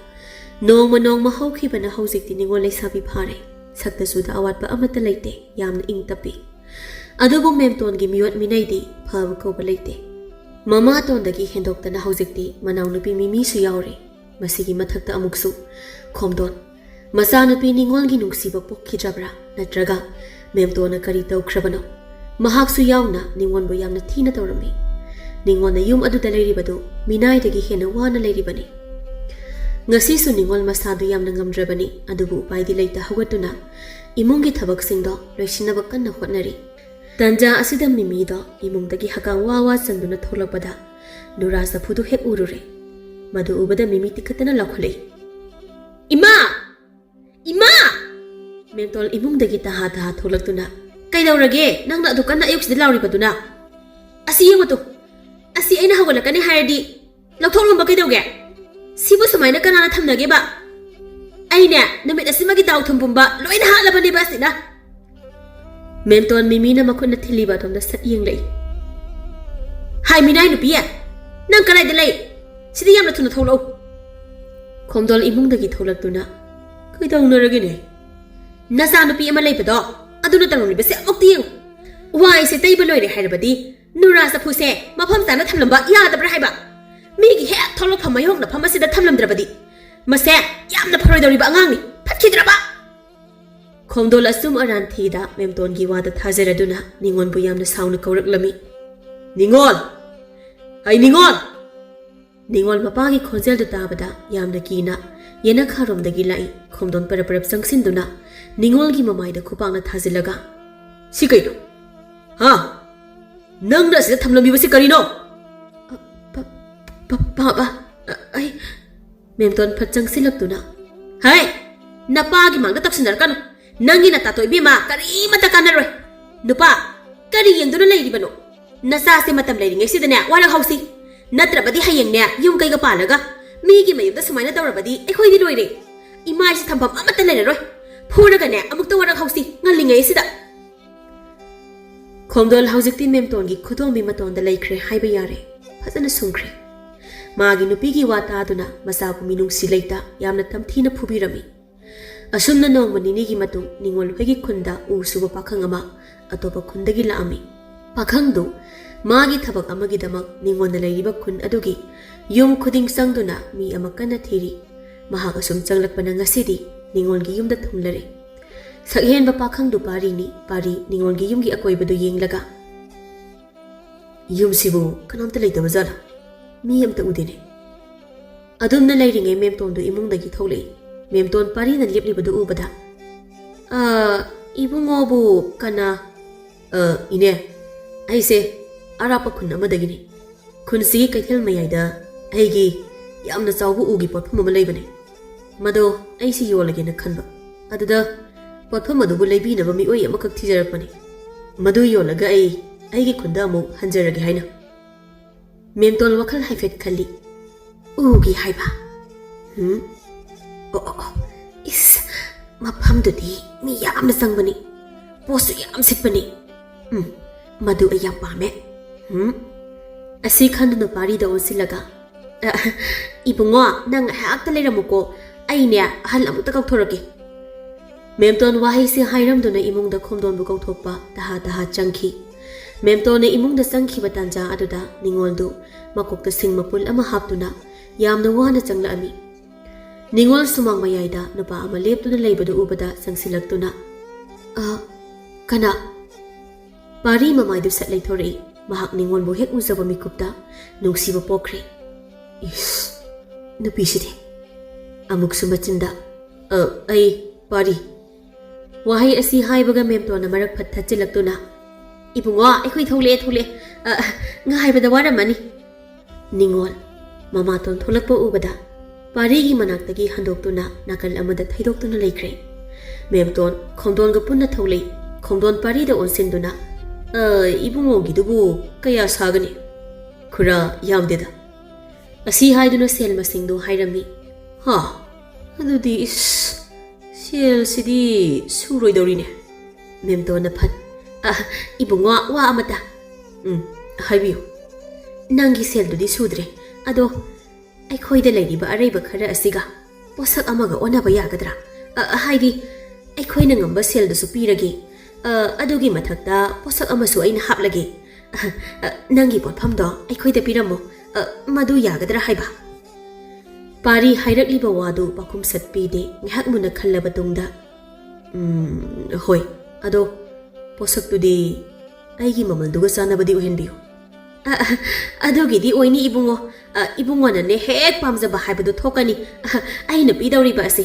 ꯅꯣꯡꯃ ꯅꯣꯡꯃ ꯍꯧꯈꯤꯕꯅ ꯍꯧꯖꯤꯛꯇꯤ ꯅꯤꯉꯣꯜ ꯂꯩꯁꯥꯕꯤ ꯐꯥꯔꯦ꯫ ꯁꯛꯇ ꯆꯨꯗ ꯑꯋꯥꯠꯄ ꯑꯃꯠꯇ ꯂꯩꯇꯦ꯫ ꯌꯥꯝꯅ ꯏꯪ ꯇꯞꯄꯤ꯫ ꯑꯗꯨꯕꯨ ꯃꯦꯝꯇꯣꯟꯒꯤ ꯃꯤꯑꯣꯠ ꯃꯤꯅꯩꯗꯤ ꯐꯕ ꯀꯧꯕ ꯂꯩꯇꯦ꯫ ꯃꯃꯥꯇꯣꯟꯗꯒꯤ ꯍꯦꯟꯗꯣꯛꯇꯅ ꯍꯧꯖꯤꯛꯇꯤ ꯃꯅꯥꯎꯅꯨꯄꯤ ꯃꯤꯃꯤꯁꯨ ꯌꯥꯎꯔꯦ꯫ ꯃꯁꯤꯒꯤ ꯃꯊꯛꯇ ꯑꯃꯨꯛꯁꯨ ꯈꯣꯝꯗꯣꯟ꯫ ꯃꯆꯥꯅꯨꯄꯤ ꯅꯤꯉꯣꯜꯒꯤ ꯅꯨꯡꯁꯤꯕ ꯄꯣꯛꯈꯤꯗ꯭ꯔꯕ꯭ꯔꯥ? ꯅꯠꯇ꯭ꯔꯒ ꯃꯦꯝꯇꯣꯟꯅ ꯀꯔꯤ ꯇꯧꯈ꯭ꯔꯕꯅꯣ? ꯃꯍꯥꯛꯁꯨ ꯌꯥꯎꯅ ꯅꯤꯉꯣꯜꯕꯨ ꯌꯥꯝꯅ ꯊꯤꯅ ꯇꯧꯔꯝꯃꯤ꯫ ꯅꯤꯉꯣꯜꯅ ꯌꯨꯝ ꯑꯗꯨꯗ ꯂꯩꯔꯤꯕꯗꯨ ꯃꯤꯅꯥꯏꯗꯒꯤ ꯍꯦꯟꯅ ꯋꯥꯅ ꯂꯩꯔꯤꯕꯅꯤ꯫ ꯉꯁꯤꯁꯨ ꯅꯤꯉꯣꯜ ꯃꯁꯥꯗꯨ ꯌꯥꯝꯅ ꯉꯝꯗ꯭ꯔꯕꯅꯤ, ꯑꯗꯨꯕꯨ ꯎꯄꯥꯏꯗꯤ ꯂꯩꯇ ꯍꯧꯒꯠꯇꯨꯅ ꯏꯃꯨꯡꯒꯤ ꯊꯕꯛꯁꯤꯡꯗꯣ ꯂꯣꯏꯁꯤꯟꯅꯕ ꯀꯟꯅ ꯍꯣꯠꯅꯔꯤ꯫ ꯇꯟꯖꯥ ꯑꯁꯤꯗ ꯃꯤꯃꯤꯗꯣ ꯏꯃꯨꯡꯗꯒꯤ ꯍꯀꯥꯝ ꯋꯥ ꯋꯥ ꯆꯟꯗꯨꯅ ꯊꯣꯛꯂꯛꯄꯗ ꯅꯨꯔꯥ ꯆꯐꯨꯗꯨ ꯍꯦꯛ ꯎꯔꯨꯔꯦ꯫ ꯃꯗꯨ ꯎꯕꯗ ꯃꯤꯃꯤ ꯇꯤꯈꯠꯇꯅ ꯂꯥꯎꯈꯠꯂꯛꯏ, "ꯏꯃꯥ! ꯏꯃꯥ!" ꯃꯦꯝꯇꯣꯟ ꯏꯃꯨꯡꯗꯒꯤ ꯇꯍꯥ ꯇꯍꯥ ꯊꯣꯛꯂꯛꯇꯨꯅ, "ꯀꯩꯗꯧꯔꯒꯦ ꯅꯪꯅ ꯑꯗꯨ ꯀꯟꯅ ꯑꯌꯨꯛꯁꯤꯗ ꯂꯥꯎꯔꯤꯕꯗꯨꯅ? ꯑꯁꯤ ꯌꯦꯡꯉꯨ ꯇꯨ, ꯑꯁꯤ ꯑꯩꯅ ꯍꯧꯒꯠꯂꯛꯀꯅꯤ ꯍꯥꯏꯔꯗꯤ ꯂꯧꯊꯣꯛꯂꯝꯕ ꯀꯩꯗꯧꯒꯦ? ꯁꯤꯕꯨ ꯁꯨꯃꯥꯏꯅ ꯀꯅꯥꯅ ꯊꯝꯅꯒꯦꯕ? ꯑꯩꯅꯦ ꯅꯨꯃꯤꯠ ꯑꯁꯤꯃꯒꯤ ꯗꯥꯎ ꯊꯨꯝ ꯄꯨꯝꯕ ꯂꯣꯏꯅ ꯍꯥꯠꯂꯕꯅꯦꯕ ꯑꯁꯤꯅ!" ꯃꯦꯝꯇꯣꯟ ꯃꯤꯃꯤꯅ ꯃꯈꯨꯠꯅ ꯊꯤꯜꯂꯤꯕ ꯑꯗꯣꯝꯗ ꯁꯠ ꯌꯦꯡꯂꯛꯏ꯫ "ꯍꯥꯏ ꯃꯤꯅꯥꯏ ꯅꯨꯄꯤ, ꯅꯪ ꯀꯗꯥꯏꯗ ꯂꯩ? ꯁꯤꯗ ꯌꯥꯝꯅ ꯊꯨꯅ ꯊꯣꯛꯂꯛꯎ!" ꯈꯣꯝꯗꯣꯜ ꯏꯃꯨꯡꯗꯒꯤ ꯊꯣꯛꯂꯛꯇꯨꯅ, "ꯀꯩꯗꯧꯅꯔꯒꯦꯅꯦ?" "ꯅꯆꯥꯅꯨꯄꯤ ꯑꯃ ꯂꯩꯕꯗꯣ ꯑꯗꯨꯅ ꯇꯧꯔꯝꯂꯤꯕꯁꯦ ꯑꯃꯨꯛꯇ ꯌꯦꯡꯉꯨ꯫ ꯋꯥꯏꯁꯦ ꯇꯩꯕ ꯂꯣꯏꯔꯦ ꯍꯥꯏꯔꯕꯗꯤ ꯅꯨꯔꯥ ꯆꯐꯨꯁꯦ ꯃꯐꯝ ꯆꯥꯅ ꯊꯝꯂꯝꯕ ꯌꯥꯗꯕ꯭ꯔꯥ ꯍꯥꯏꯕ? ꯃꯤꯒꯤ ꯍꯦꯛ ꯊꯣꯛꯂꯛꯐꯝ ꯃꯌꯣꯛꯅꯐꯝ ꯑꯁꯤꯗ ꯊꯝꯂꯝꯗ꯭ꯔꯕꯗꯤ ꯃꯁꯦ ꯌꯥꯝꯅ ꯐꯔꯣꯏꯗꯧꯔꯤꯕ ꯑꯉꯥꯡꯅꯤ꯫ ꯐꯠꯈꯤꯗ꯭ꯔꯕ!" ꯈꯣꯝꯗꯣꯜ ꯑꯆꯨꯝ ꯑꯔꯥꯟ ꯊꯤꯗ ꯃꯦꯝꯇꯣꯟꯒꯤ ꯋꯥꯗ ꯊꯥꯖꯔꯗꯨꯅ ꯅꯤꯉꯣꯜꯕꯨ ꯌꯥꯝꯅ ꯁꯥꯎꯅ ꯀꯧꯔꯛꯂꯝꯃꯤ꯫ "ꯅꯤꯉꯣꯜ! ꯍꯩ ꯅꯤꯉꯣꯜ!" ꯅꯤꯉꯣꯜ ꯃꯄꯥꯒꯤ ꯈꯣꯟꯖꯦꯜꯗꯨ ꯇꯥꯕꯗ ꯌꯥꯝꯅ ꯀꯤꯅ ꯌꯦꯅꯈꯥꯔꯣꯝꯗꯒꯤ ꯂꯥꯛꯏ꯫ ꯈꯣꯝꯗꯣꯟ ꯄꯔꯞ ꯄꯔꯞ ꯆꯪꯁꯤꯟꯗꯨꯅ ꯅꯤꯉꯣꯜꯒꯤ ꯃꯃꯥꯏꯗ ꯈꯨꯄꯥꯛꯅ ꯊꯥꯖꯤꯜꯂꯒ, "ꯁꯤ ꯀꯩꯅꯣ? ꯍꯥ? ꯅꯪꯅ ꯑꯁꯤꯗ ꯊꯝꯂꯝꯃꯤꯕꯁꯤ ꯀꯔꯤꯅꯣ?" "ꯄ-, ꯄ-, ꯄꯥꯕ, ꯑ-, ꯑꯩ, ꯃꯦꯝꯇꯣꯟ ꯐꯠ ꯆꯪꯁꯤꯜꯂꯛꯇꯨꯅ, "ꯍꯩ! ꯅꯄꯥꯒꯤ ꯃꯥꯡꯗ ꯇꯧꯁꯤꯟꯅꯔꯛꯀꯅꯨ꯫ ꯅꯪꯒꯤ ꯅꯇꯥꯇꯣ ꯏꯕꯦꯝꯃ ꯀꯔꯤꯃꯠꯇ ꯀꯥꯟꯅꯔꯣꯏ꯫ ꯅꯨꯄꯥ, ꯀꯔꯤ ꯌꯦꯡꯗꯨꯅ ꯂꯩꯔꯤꯕꯅꯣ? ꯅꯆꯥꯁꯦ ꯃꯇꯝ ꯂꯩꯔꯤꯉꯩꯁꯤꯗꯅꯦ ꯋꯥꯔꯛꯍꯧꯁꯤ꯫ ꯅꯠꯇ꯭ꯔꯕꯗꯤ ꯍꯌꯦꯡꯅꯦ ꯌꯨꯝ ꯀꯩꯒ ꯄꯥꯜꯂꯒ ꯃꯤꯒꯤ ꯃꯌꯨꯝꯗ ꯁꯨꯃꯥꯏꯅ ꯇꯧꯔꯕꯗꯤ ꯑꯩꯈꯣꯏꯗꯤ ꯂꯣꯏꯔꯦ꯫ ꯏꯃꯥꯏꯁꯦ ꯊꯝꯐꯝ ꯑꯃꯠꯇ ꯂꯩꯔꯔꯣꯏ꯫ ꯐꯨꯔꯒꯅꯦ ꯑꯃꯨꯛꯇ ꯋꯥꯔꯛꯍꯧꯁꯤ ꯉꯜꯂꯤꯉꯩꯁꯤꯗ꯫" ꯈꯣꯝꯗꯣꯜ ꯍꯧꯖꯤꯛꯇꯤ ꯃꯦꯝꯇꯣꯟꯒꯤ ꯈꯨꯗꯣꯝꯕꯤ ꯃꯇꯣꯟꯗ ꯂꯩꯈ꯭ꯔꯦ ꯍꯥꯏꯕ ꯌꯥꯔꯦ꯫ ꯐꯖꯅ ꯁꯨꯝꯈ꯭ꯔꯦ꯫ ꯃꯥꯒꯤ ꯅꯨꯄꯤꯒꯤ ꯋꯥ ꯇꯥꯗꯨꯅ ꯃꯆꯥꯕꯨ ꯃꯤꯅꯨꯡꯁꯤ ꯂꯩꯇ ꯌꯥꯝꯅ ꯇꯝꯊꯤꯅ ꯐꯨꯕꯤꯔꯝꯃꯤ꯫ ꯑꯁꯨꯝꯅ ꯅꯣꯡꯃ ꯅꯤꯅꯤꯒꯤ ꯃꯇꯨꯡ ꯅꯤꯉꯣꯜ ꯍꯣꯏꯒꯤ ꯈꯨꯟꯗ ꯎ ꯁꯨꯕ ꯄꯥꯈꯪ ꯑꯃ ꯑꯇꯣꯞꯄ ꯈꯨꯟꯗꯒꯤ ꯂꯥꯛꯑꯝꯃꯤ꯫ ꯄꯥꯈꯪꯗꯨ ꯃꯥꯒꯤ ꯊꯕꯛ ꯑꯃꯒꯤꯗꯃꯛ ꯅꯤꯉꯣꯜꯅ ꯂꯩꯔꯤꯕ ꯈꯨꯟ ꯑꯗꯨꯒꯤ ꯌꯨꯝ ꯈꯨꯗꯤꯡ ꯆꯪꯗꯨꯅ ꯃꯤ ꯑꯃ ꯀꯟꯅ ꯊꯤꯔꯤ꯫ ꯃꯍꯥꯛ ꯑꯁꯨꯝ ꯆꯪꯂꯛꯄꯅ ꯉꯁꯤꯗꯤ ꯅꯤꯉꯣꯜꯒꯤ ꯌꯨꯝꯗ ꯊꯨꯡꯂꯔꯦ꯫ ꯁꯛꯍꯦꯟꯕ ꯄꯥꯈꯪꯗꯨ ꯄꯥꯔꯤꯅꯤ꯫ ꯄꯥꯔꯤ ꯅꯤꯉꯣꯜꯒꯤ ꯌꯨꯝꯒꯤ ꯑꯀꯣꯏꯕꯗꯨ ꯌꯦꯡꯂꯒ, "ꯌꯨꯝꯁꯤꯕꯨ ꯀꯅꯥꯝꯇ ꯂꯩꯇꯕ ꯖꯥꯠꯂꯥ? ꯃꯤ ꯑꯝꯇ ꯎꯗꯦꯅꯦ꯫" ꯑꯗꯨꯝꯅ ꯂꯩꯔꯤꯉꯩ ꯃꯦꯝꯇꯣꯟꯗꯨ ꯏꯃꯨꯡꯗꯒꯤ ꯊꯣꯛꯂꯛꯏ꯫ ꯃꯦꯝꯇꯣꯟ ꯄꯥꯔꯤꯅ ꯂꯦꯞꯂꯤꯕꯗꯨ ꯎꯕꯗ, "ꯑ, ꯏꯕꯨꯡꯉꯣꯕꯨ ꯀꯅꯥ?" "ꯑ, ꯏꯅꯦ, ꯑꯩꯁꯦ ꯑꯔꯥꯞꯄ ꯈꯨꯟ ꯑꯃꯗꯒꯤꯅꯤ꯫ ꯈꯨꯟꯁꯤꯒꯤ ꯀꯩꯊꯦꯜ ꯃꯌꯥꯏꯗ ꯑꯩꯒꯤ ꯌꯥꯝꯅ ꯆꯥꯎꯕ ꯎꯒꯤ ꯄꯣꯠꯐꯝ ꯑꯃ ꯂꯩꯕꯅꯦ꯫ ꯃꯗꯣ ꯑꯩꯁꯤ ꯌꯣꯜꯂꯒꯦꯅ ꯈꯟꯕ꯫ ꯑꯗꯨꯗ ꯄꯣꯠꯐꯝ ꯑꯗꯨꯕꯨ ꯂꯩꯕꯤꯅꯕ ꯃꯤꯑꯣꯏ ꯑꯃꯈꯛ ꯊꯤꯖꯔꯛꯄꯅꯤ꯫ ꯃꯗꯨ ꯌꯣꯜꯂꯒ ꯑꯩ ꯑꯩꯒꯤ ꯈꯨꯟꯗ ꯑꯃꯨꯛ ꯍꯟꯖꯔꯒꯦ ꯍꯥꯏꯅ꯫" ꯃꯦꯝꯇꯣꯟ ꯋꯥꯈꯜ ꯍꯥꯏꯐꯦꯠ ꯈꯜꯂꯤ꯫ "ꯎꯒꯤ ꯍꯥꯏꯕ? ꯎꯝ? ꯑꯣ, ꯑꯣ, ꯑꯣ꯫ ꯏꯁ, ꯃꯐꯝꯗꯨꯗꯤ ꯃꯤ ꯌꯥꯝꯅ ꯆꯪꯕꯅꯤ꯫ ꯄꯣꯠꯁꯨ ꯌꯥꯝ ꯁꯤꯠꯄꯅꯤ꯫ ꯎꯝ, ꯃꯗꯨ ꯑꯩ ꯌꯥꯝ ꯄꯥꯝꯃꯦ꯫ ꯎꯝ?" ꯑꯁꯤ ꯈꯟꯗꯨꯅ ꯄꯥꯔꯤꯗ ꯑꯣꯟꯁꯤꯜꯂꯒ, "ꯑ, ꯏꯕꯨꯡꯉꯣ, ꯅꯪ ꯉꯥꯏꯍꯥꯛꯇ ꯂꯩꯔꯝꯃꯨꯀꯣ꯫ ꯑꯩꯅꯦ, ꯑꯍꯜ ꯑꯃꯨꯛꯇ ꯀꯧꯊꯣꯔꯛꯀꯦ꯫" ꯃꯦꯝꯇꯣꯟ ꯋꯥꯍꯩꯁꯤ ꯍꯥꯏꯔꯝꯗꯨꯅ ꯏꯃꯨꯡꯗ ꯈꯣꯝꯗꯣꯟꯕꯨ ꯀꯧꯊꯣꯛꯄ ꯇꯍꯥ ꯇꯍꯥ ꯆꯪꯈꯤ꯫ ꯃꯦꯝꯇꯣꯟꯅ ꯏꯃꯨꯡꯗ ꯆꯪꯈꯤꯕ ꯇꯥꯟꯖꯥ ꯑꯗꯨꯗ ꯅꯤꯉꯣꯜꯗꯨ ꯃꯀꯣꯛꯇ ꯁꯤꯡ ꯃꯄꯨꯜ ꯑꯃ ꯍꯥꯞꯇꯨꯅ ꯌꯥꯝꯅ ꯋꯥꯅ ꯆꯪꯂꯛꯑꯝꯃꯤ꯫ ꯅꯤꯉꯣꯜ ꯁꯨꯃꯥꯡ ꯃꯌꯥꯏꯗ ꯅꯨꯄꯥ ꯑꯃ ꯂꯦꯞꯇꯨꯅ ꯂꯩꯕꯗꯨ ꯎꯕꯗ ꯆꯪꯁꯤꯜꯂꯛꯇꯨꯅ, "ꯑ, ꯀꯅꯥ?" ꯄꯥꯔꯤ ꯃꯃꯥꯏꯗꯨ ꯁꯠ ꯂꯩꯊꯣꯔꯛꯏ꯫ ꯃꯍꯥꯛ ꯅꯤꯉꯣꯜꯕꯨ ꯍꯦꯛ ꯎꯖꯕ ꯃꯤꯀꯨꯞꯇ ꯅꯨꯡꯁꯤꯕ ꯄꯣꯛꯈ꯭ꯔꯦ꯫ ꯏꯁ, ꯅꯨꯄꯤꯁꯤꯗꯤ꯫ ꯑꯃꯨꯛꯁꯨ ꯃꯆꯤꯟꯗ, "ꯑ, ꯑꯩ ꯄꯥꯔꯤ꯫" ꯋꯥꯍꯩ ꯑꯁꯤ ꯍꯥꯏꯕꯒ ꯃꯦꯝꯇꯣꯟꯅ ꯃꯔꯛ ꯐꯠ ꯊꯠꯆꯤꯜꯂꯛꯇꯨꯅ, "ꯏꯕꯨꯡꯉꯣ, ꯑꯩꯈꯣꯏ ꯊꯣꯛꯂꯛꯑꯦ, ꯊꯣꯛꯂꯛꯑꯦ꯫ ꯑ, ꯉꯥꯏꯕꯗ ꯋꯥꯔꯝꯃꯅꯤ꯫" ꯅꯤꯉꯣꯜ ꯃꯃꯥꯇꯣꯟ ꯊꯣꯛꯂꯛꯄ ꯎꯕꯗ ꯄꯥꯔꯤꯒꯤ ꯃꯅꯥꯛꯇꯒꯤ ꯍꯟꯗꯣꯛꯇꯨꯅ ꯅꯥꯀꯜ ꯑꯃꯗ ꯊꯩꯗꯣꯛꯇꯨꯅ ꯂꯩꯈ꯭ꯔꯦ꯫ ꯃꯦꯝꯇꯣꯟ ꯈꯣꯝꯗꯣꯟꯒ ꯄꯨꯟꯅ ꯊꯣꯛꯂꯛꯏ꯫ ꯈꯣꯝꯗꯣꯟ ꯄꯥꯔꯤꯗ ꯑꯣꯟꯁꯤꯟꯗꯨꯅ, "ꯑ, ꯏꯕꯨꯡꯉꯣꯒꯤꯗꯨꯕꯨ ꯀꯌꯥ ꯁꯥꯒꯅꯤ?" "ꯈꯨꯔꯥ, ꯌꯥꯝꯗꯦꯗ꯫" ꯑꯁꯤ ꯍꯥꯏꯗꯨꯅ ꯁꯦꯜ ꯃꯁꯤꯡꯗꯨ ꯍꯥꯏꯔꯝꯃꯤ꯫ "ꯍꯥ? ꯑꯗꯨꯗꯤ ꯏꯁ, ꯁꯦꯜꯁꯤꯗꯤ ꯁꯨꯔꯣꯏꯗꯧꯔꯤꯅꯦ꯫" ꯃꯦꯝꯇꯣꯟꯅ ꯐꯠ, "ꯑ, ꯏꯕꯨꯡꯉꯣ, ꯋꯥ ꯑꯃꯇ꯫" "ꯎꯝ, ꯍꯥꯏꯕꯤꯌꯨ꯫" "ꯅꯪꯒꯤ ꯁꯦꯜꯗꯨꯗꯤ ꯁꯨꯗ꯭ꯔꯦ, ꯑꯗꯣ ꯑꯩꯈꯣꯏꯗ ꯂꯩꯔꯤꯕ ꯑꯔꯩꯕ ꯈꯔ ꯑꯁꯤꯒ ꯄꯣꯠꯁꯛ ꯑꯃꯒ ꯑꯣꯟꯅꯕ ꯌꯥꯒꯗ꯭ꯔꯥ? ꯑ, ꯍꯥꯏꯗꯤ, ꯑꯩꯈꯣꯏꯅ ꯉꯝꯕ ꯁꯦꯜꯗꯨꯁꯨ ꯄꯤꯔꯒꯦ꯫ ꯑ, ꯑꯗꯨꯒꯤ ꯃꯊꯛꯇ ꯄꯣꯠꯁꯛ ꯑꯃꯁꯨ ꯑꯩꯅ ꯍꯥꯞꯂꯒꯦ꯫ ꯑ, ꯑ, ꯅꯪꯒꯤ ꯄꯣꯠꯐꯝꯗꯣ ꯑꯩꯈꯣꯏꯗ ꯄꯤꯔꯝꯃꯣ꯫ ꯑ, ꯃꯗꯨ ꯌꯥꯒꯗ꯭ꯔꯥ ꯍꯥꯏꯕ?" ꯄꯥꯔꯤ ꯍꯥꯏꯔꯛꯂꯤꯕ ꯋꯥꯗꯨ ꯄꯥꯈꯨꯝ ꯁꯠꯄꯤꯗꯦ꯫ ꯉꯥꯏꯍꯥꯛ ꯃꯨꯟꯅ ꯈꯜꯂꯕ ꯇꯨꯡꯗ, "ꯎꯝ, ꯍꯣꯏ, ꯑꯗꯣ ꯄꯣꯠꯁꯛꯇꯨꯗꯤ ꯑꯩꯒꯤ ꯃꯃꯜꯗꯨꯒ ꯆꯥꯟꯅꯕꯗꯤ ꯑꯣꯏꯍꯟꯕꯤꯌꯨ꯫" "ꯑ, ꯑ, ꯑꯗꯨꯒꯤꯗꯤ ꯑꯣꯏꯅꯤ ꯏꯕꯨꯡꯉꯣ꯫ ꯑ, ꯏꯕꯨꯡꯉꯣꯅꯅꯦ ꯍꯦꯛ ꯄꯥꯝꯖꯕ ꯍꯥꯏꯕꯗꯨ ꯊꯣꯛꯀꯅꯤ꯫ ꯑ, ꯑꯩꯅ ꯄꯤꯗꯧꯔꯤꯕ ꯑꯁꯤ꯫"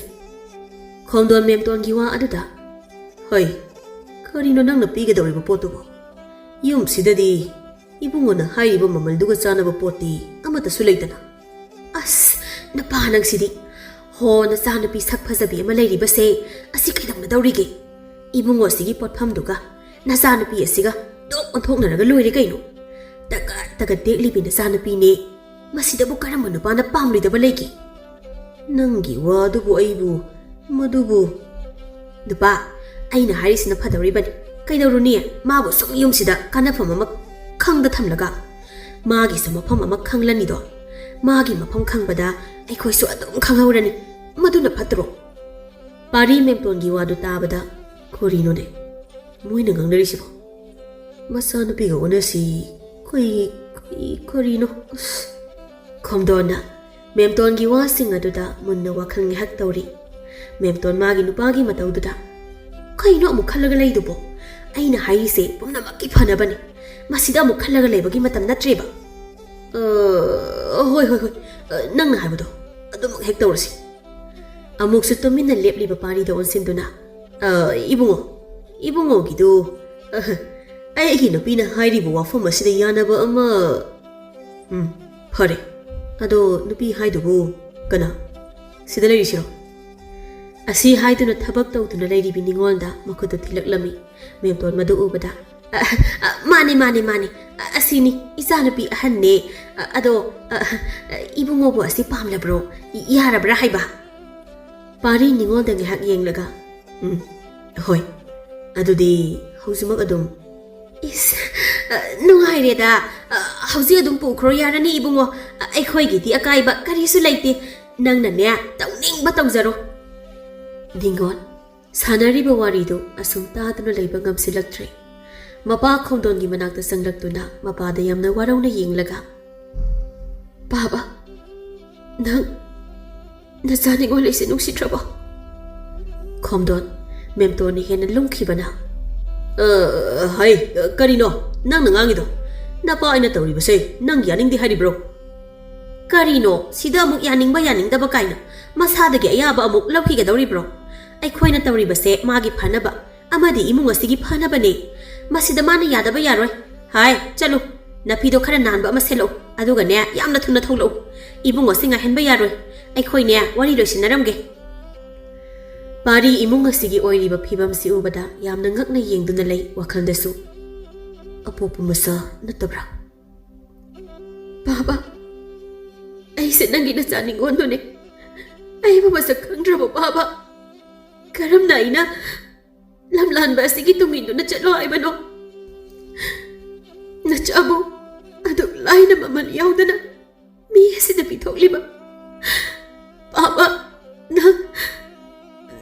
ꯈꯣꯝꯗꯣꯟ ꯃꯦꯝꯇꯣꯟꯒꯤ ꯋꯥ ꯑꯗꯨꯗ, "ꯍꯩ, ꯀꯔꯤꯅꯣ ꯅꯪꯅ ꯄꯤꯒꯗꯧꯔꯤꯕ ꯄꯣꯠꯇꯨꯕꯨ? ꯌꯨꯝꯁꯤꯗꯗꯤ ꯏꯕꯨꯡꯉꯣꯅ ꯍꯥꯏꯔꯤꯕ ꯃꯃꯜꯗꯨꯒ ꯆꯥꯟꯅꯕ ꯄꯣꯠꯇꯤ ꯑꯃꯠꯇꯁꯨ ꯂꯩꯇꯅ꯫" "ꯑꯁ, ꯅꯄꯥ ꯅꯪꯁꯤꯗꯤ! ꯍꯣ, ꯅꯆꯥꯅꯨꯄꯤ ꯁꯛ ꯐꯖꯕꯤ ꯑꯃ ꯂꯩꯔꯤꯕꯁꯦ, ꯑꯁꯤ ꯀꯩꯗꯧꯅꯗꯧꯔꯤꯒꯦ? ꯏꯕꯨꯡꯉꯣꯁꯤꯒꯤ ꯄꯣꯠꯐꯝꯗꯨꯒ ꯅꯆꯥꯅꯨꯄꯤ ꯑꯁꯤꯒ ꯗꯣꯛ ꯑꯣꯟꯊꯣꯛꯅꯔꯒ ꯂꯣꯏꯔꯦ ꯀꯩꯅꯣ꯫ ꯇꯒꯠ ꯇꯒꯠ ꯇꯦꯛꯂꯤꯕꯤ ꯅꯆꯥꯅꯨꯄꯤꯅꯦ꯫ ꯃꯁꯤꯗꯕꯨ ꯀꯔꯝꯕ ꯅꯨꯄꯥꯅ ꯄꯥꯝꯂꯣꯏꯗꯕ ꯂꯩꯒꯦ?" "ꯅꯪꯒꯤ ꯋꯥꯗꯨꯕꯨ ꯑꯩꯕꯨ, ꯃꯗꯨꯕꯨ..." "ꯅꯨꯄꯥ, ꯑꯩꯅ ꯍꯥꯏꯔꯤꯁꯤꯅ ꯐꯗꯧꯔꯤꯕꯅꯤ꯫ ꯀꯩꯗꯧꯔꯨꯅꯤ? ꯃꯥꯕꯨ ꯁꯨꯝ ꯌꯨꯝꯁꯤꯗ ꯀꯥꯟꯅꯐꯝ ꯑꯃ ꯈꯪꯗ ꯊꯝꯂꯒ ꯃꯥꯒꯤꯁꯨ ꯃꯐꯝ ꯑꯃ ꯈꯪꯂꯅꯤꯗꯣ꯫ ꯃꯥꯒꯤ ꯃꯐꯝ ꯈꯪꯕꯗ ꯑꯩꯈꯣꯏꯁꯨ ꯑꯗꯨꯝ ꯈꯪꯍꯧꯔꯅꯤ꯫ ꯃꯗꯨꯅ ꯐꯠꯇ꯭ꯔꯣ?" ꯄꯥꯔꯤ ꯃꯦꯝꯇꯣꯟꯒꯤ ꯋꯥꯗꯨ ꯇꯥꯕꯗ, "ꯀꯔꯤꯅꯣꯅꯦ ꯃꯣꯏꯅ ꯉꯥꯡꯅꯔꯤꯁꯤꯕꯣ? ꯃꯆꯥꯅꯨꯄꯤꯒ ꯑꯣꯟꯅꯁꯤ, ꯀꯩ, ꯀꯩ, ꯀꯔꯤꯅꯣ?" ꯑꯁ꯫ ꯈꯣꯝꯗꯣꯟꯅ ꯃꯦꯝꯇꯣꯟꯒꯤ ꯋꯥꯁꯤꯡ ꯑꯗꯨꯗ ꯃꯨꯟꯅ ꯋꯥꯈꯜ ꯉꯥꯏꯍꯥꯛ ꯇꯧꯔꯤ꯫ ꯃꯦꯝꯇꯣꯟ ꯃꯥꯒꯤ ꯅꯨꯄꯥꯒꯤ ꯃꯇꯧꯗꯨꯗ, "ꯀꯩꯅꯣ ꯑꯃꯨꯛ ꯈꯜꯂꯒ ꯂꯩꯗꯨꯕꯣ? ꯑꯩꯅ ꯍꯥꯏꯔꯤꯁꯦ ꯄꯨꯝꯅꯃꯛꯀꯤ ꯐꯅꯕꯅꯤ꯫ ꯃꯁꯤꯗ ꯑꯃꯨꯛ ꯈꯜꯂꯒ ꯂꯩꯕꯒꯤ ꯃꯇꯝ ꯅꯠꯇ꯭ꯔꯦꯕ꯫" "ꯑ, ꯍꯣꯏ, ꯍꯣꯏ, ꯍꯣꯏ꯫ ꯑ, ꯅꯪꯅ ꯍꯥꯏꯕꯗꯣ ꯑꯗꯨꯃꯛ ꯍꯦꯛ ꯇꯧꯔꯁꯤ꯫" ꯑꯃꯨꯛꯁꯨ ꯇꯨꯃꯤꯟꯅ ꯂꯦꯞꯂꯤꯕ ꯄꯥꯔꯤꯗ ꯑꯣꯟꯁꯤꯟꯗꯨꯅ, "ꯑ, ꯏꯕꯨꯡꯉꯣ, ꯏꯕꯨꯡꯉꯣꯒꯤꯗꯨ, ꯑ, ꯑꯩꯒꯤ ꯅꯨꯄꯤꯅ ꯍꯥꯏꯔꯤꯕ ꯋꯥꯐꯝ ꯑꯁꯤꯗ ꯌꯥꯅꯕ ꯑꯃ..." "ꯎꯝ, ꯐꯔꯦ꯫ ꯑꯗꯣ ꯅꯨꯄꯤ ꯍꯥꯏꯗꯨꯕꯨ?" "ꯀꯅꯥ? ꯁꯤꯗ ꯂꯩꯔꯤꯁꯤꯔꯣ?" ꯑꯁꯤ ꯍꯥꯏꯗꯨꯅ ꯊꯕꯛ ꯇꯧꯗꯨꯅ ꯂꯩꯔꯤꯕꯤ ꯅꯤꯉꯣꯜꯗ ꯃꯈꯨꯠꯇꯨ ꯊꯤꯜꯂꯛꯂꯝꯃꯤ꯫ ꯃꯦꯝꯇꯣꯟ ꯃꯗꯨ ꯎꯕꯗ, "ꯑ, ꯑ, ꯃꯥꯅꯤ, ꯃꯥꯅꯤ, ꯃꯥꯅꯤ꯫ ꯑ, ꯑꯁꯤꯅꯤ, ꯏꯆꯥꯅꯨꯄꯤ ꯑꯍꯟꯅꯦ꯫ ꯑ, ꯑꯗꯣ, ꯑ, ꯑ, ꯏꯕꯨꯡꯉꯣꯕꯨ ꯑꯁꯤ ꯄꯥꯝꯂꯕ꯭ꯔꯣ? ꯌꯥꯔꯕ꯭ꯔꯥ ꯍꯥꯏꯕ?" ꯄꯥꯔꯤ ꯅꯤꯉꯣꯜꯗ ꯉꯥꯏꯍꯥꯛ ꯌꯦꯡꯂꯒ, "ꯎꯝ, ꯍꯣꯏ, ꯑꯗꯨꯗꯤ ꯍꯧꯖꯤꯛꯃꯛ ꯑꯗꯨꯝ"꯫ "ꯏꯁ, ꯑ, ꯅꯨꯡꯉꯥꯏꯔꯦꯗ꯫ ꯑ, ꯍꯧꯖꯤꯛ ꯑꯗꯨꯝ ꯄꯨꯈ꯭ꯔꯣ ꯌꯥꯔꯅꯤ ꯏꯕꯨꯡꯉꯣ꯫ ꯑ, ꯑꯩꯈꯣꯏꯒꯤꯗꯤ ꯑꯀꯥꯏꯕ ꯀꯔꯤꯁꯨ ꯂꯩꯇꯦ꯫ ꯅꯪꯅꯅꯦ, ꯇꯧꯅꯤꯡꯕ ꯇꯧꯖꯔꯣ"꯫ ꯅꯤꯉꯣꯜ ꯁꯥꯟꯅꯔꯤꯕ ꯋꯥꯔꯤꯗꯨ ꯑꯁꯨꯝ ꯇꯥꯗꯨꯅ ꯂꯩꯕ ꯉꯝꯁꯤꯜꯂꯛꯇ꯭ꯔꯦ꯫ ꯃꯄꯥ ꯈꯣꯝꯗꯣꯟꯒꯤ ꯃꯅꯥꯛꯇ ꯆꯪꯂꯛꯇꯨꯅ ꯃꯄꯥꯗ ꯌꯥꯝꯅ ꯋꯥꯔꯧꯅ ꯌꯦꯡꯂꯒ, "ꯄꯥꯕ, ꯅꯪ ꯅꯆꯥ ꯅꯤꯉꯣꯜ ꯑꯩꯁꯦ ꯅꯨꯡꯁꯤꯗ꯭ꯔꯕꯣ?" ꯈꯣꯝꯗꯣꯟ, ꯃꯦꯝꯇꯣꯟꯅ ꯍꯦꯟꯅ ꯂꯨꯝꯈꯤꯕꯅ, "ꯑ, ꯍꯩ, ꯀꯔꯤꯅꯣ ꯅꯪꯅ ꯉꯥꯡꯉꯤꯗꯣ? ꯅꯄꯥ ꯑꯩꯅ ꯇꯧꯔꯤꯕꯁꯦ ꯅꯪ ꯌꯥꯅꯤꯡꯗꯦ ꯍꯥꯏꯔꯤꯕ꯭ꯔꯣ?" "ꯀꯔꯤꯅꯣ ꯁꯤꯗ ꯑꯃꯨꯛ ꯌꯥꯅꯤꯡꯕ ꯌꯥꯅꯤꯡꯗꯕ ꯀꯥꯏꯅ? ꯃꯁꯥꯗꯒꯤ ꯑꯌꯥꯕ ꯑꯃꯨꯛ ꯂꯧꯈꯤꯒꯗꯧꯔꯤꯕ꯭ꯔꯣ? ꯑꯩꯈꯣꯏꯅ ꯇꯧꯔꯤꯕꯁꯦ ꯃꯥꯒꯤ ꯐꯅꯕ ꯑꯃꯗꯤ ꯏꯃꯨꯡ ꯑꯁꯤꯒꯤ ꯐꯅꯕꯅꯦ꯫ ꯃꯁꯤꯗ ꯃꯥꯅ ꯌꯥꯗꯕ ꯌꯥꯔꯣꯏ꯫ ꯍꯥꯏ, ꯆꯠꯂꯨ, ꯅꯐꯤꯗꯣ ꯈꯔ ꯅꯥꯟꯕ ꯑꯃ ꯁꯦꯠꯂꯛꯎ, ꯑꯗꯨꯒꯅꯦ, ꯌꯥꯝꯅ ꯊꯨꯅ ꯊꯣꯛꯂꯛꯎ꯫ ꯏꯕꯨꯡ ꯑꯁꯤ ꯉꯥꯏꯍꯟꯕ ꯌꯥꯔꯣꯏ꯫ ꯑꯩꯈꯣꯏꯅꯦ, ꯋꯥꯔꯤ ꯂꯣꯏꯁꯤꯟꯅꯔꯝꯒꯦ"꯫ ꯄꯥꯔꯤ ꯏꯃꯨꯡ ꯑꯁꯤꯒꯤ ꯑꯣꯏꯔꯤꯕ ꯐꯤꯕꯝꯁꯤ ꯎꯕꯗ ꯌꯥꯝꯅ ꯉꯛꯅ ꯌꯦꯡꯗꯨꯅ ꯂꯩ ꯋꯥꯈꯜꯗꯁꯨ꯫ "ꯑꯄꯣꯛꯄ ꯃꯆꯥ ꯅꯠꯇꯕ꯭ꯔꯥ?" "ꯄꯥꯕ, ꯑꯩꯁꯦ ꯅꯪꯒꯤ ꯅꯆꯥ ꯅꯤꯉꯣꯟꯗꯨꯅꯦ꯫ ꯑꯩꯕꯨ ꯃꯁꯛ ꯈꯪꯗ꯭ꯔꯕꯣ ꯄꯥꯕ? ꯀꯔꯝꯅ ꯑꯩꯅ ꯂꯝꯂꯥꯟꯕ ꯑꯁꯤꯒꯤ ꯇꯨꯡ ꯏꯟꯗꯨꯅ ꯆꯠꯂꯣ ꯍꯥꯏꯕꯅꯣ? ꯅꯆꯥꯕꯨ ꯑꯗꯨꯛ ꯂꯥꯏꯅ ꯃꯃꯜ ꯌꯥꯎꯗꯅ ꯃꯤ ꯑꯁꯤꯗ ꯄꯤꯊꯣꯛꯂꯤꯕ ꯄꯥꯕ, ꯅꯪ,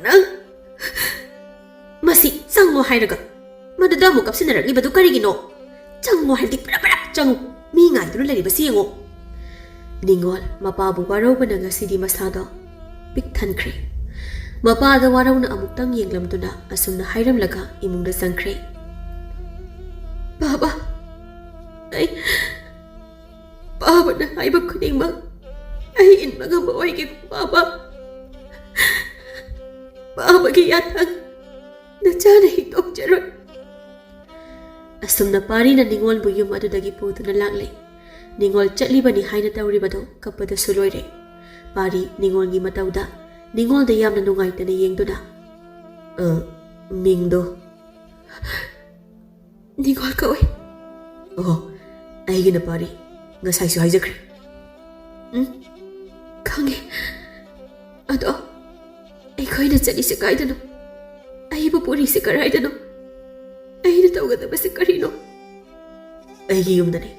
ꯅꯪ!" "ꯃꯁꯤ ꯆꯪꯉꯣ ꯍꯥꯏꯔꯒ ꯃꯗꯨꯗ ꯑꯃꯨꯛ ꯀꯞꯁꯤꯟꯅꯔꯛꯂꯤꯕꯗꯨ ꯀꯔꯤꯒꯤꯅꯣ? ꯆꯪꯉꯣ ꯍꯥꯏꯔꯗꯤ ꯄꯔꯞ ꯄꯔꯞ ꯆꯪꯉꯨ꯫ ꯃꯤ ꯉꯥꯏꯗꯨꯅ ꯂꯩꯔꯤꯕꯁꯤ ꯌꯦꯡꯉꯣ"꯫ ꯅꯤꯡꯉꯣꯜ ꯃꯄꯥꯕꯨ ꯋꯥꯔꯧꯕꯅ ꯉꯁꯤꯗꯤ ꯃꯁꯥꯗꯣ ꯄꯤꯛ ꯊꯟꯈ꯭ꯔꯦ꯫ ꯃꯄꯥꯗ ꯋꯥꯔꯧꯅ ꯑꯃꯨꯛꯇꯪ ꯌꯦꯡꯂꯝꯗꯨꯅ ꯑꯁꯨꯝꯅ ꯍꯥꯏꯔꯝꯂꯒ ꯏꯃꯨꯡꯗ ꯆꯪꯈ꯭ꯔꯦ꯫ "ꯄꯥꯕ, ꯑꯩ, ꯄꯥꯕꯅ ꯍꯥꯏꯕ ꯈꯨꯗꯤꯡꯃꯛ ꯑꯩ ꯏꯟꯕ ꯉꯝꯕ ꯑꯣꯏꯒꯦ ꯄꯥꯕ꯫ ꯄꯥꯕꯒꯤ ꯌꯥꯊꯪ ꯅꯆꯥꯅ ꯍꯤꯛꯇꯣꯛꯆꯔꯣꯏ"꯫ ꯑꯁꯨꯝꯅ ꯄꯥꯔꯤꯅ ꯅꯤꯡꯉꯣꯜꯕꯨ ꯌꯨꯝ ꯑꯗꯨꯗꯒꯤ ꯄꯨꯗꯨꯅ ꯂꯥꯛꯂꯦ꯫ ꯅꯤꯡꯉꯣꯜ ꯆꯠꯂꯤꯕꯅꯤ ꯍꯥꯏꯅ ꯇꯧꯔꯤꯕꯗꯨ ꯀꯞꯄꯗꯁꯨ ꯂꯣꯏꯔꯦ꯫ ꯄꯥꯔꯤ ꯅꯤꯉꯣꯜꯒꯤ ꯃꯇꯧꯗ ꯅꯤꯉꯣꯜꯗ ꯌꯥꯝꯅ ꯅꯨꯡꯉꯥꯏꯇꯅ ꯌꯦꯡꯗꯨꯅ, "ꯑ, ꯃꯤꯡꯗꯣ?" "ꯅꯤꯉꯣꯜ ꯀꯧꯏ꯫" "ꯑꯣ, ꯑꯩꯒꯤꯅ ꯄꯥꯔꯤ, ꯉꯁꯥꯏꯁꯨ ꯍꯥꯏꯖꯈ꯭ꯔꯦ꯫" "ꯎꯝ, ꯈꯪꯉꯦ꯫ ꯑꯗꯣ ꯑꯩꯈꯣꯏꯅ ꯆꯠꯂꯤꯁꯦ ꯀꯥꯏꯗꯅꯣ? ꯑꯩꯕꯨ ꯄꯨꯔꯤꯁꯦ ꯀꯔꯥꯏꯗꯅꯣ? ꯑꯩꯅ ꯇꯧꯒꯗꯕꯁꯦ ꯀꯔꯤꯅꯣ?" "ꯑꯩꯒꯤ ꯌꯨꯝꯗꯅꯤ꯫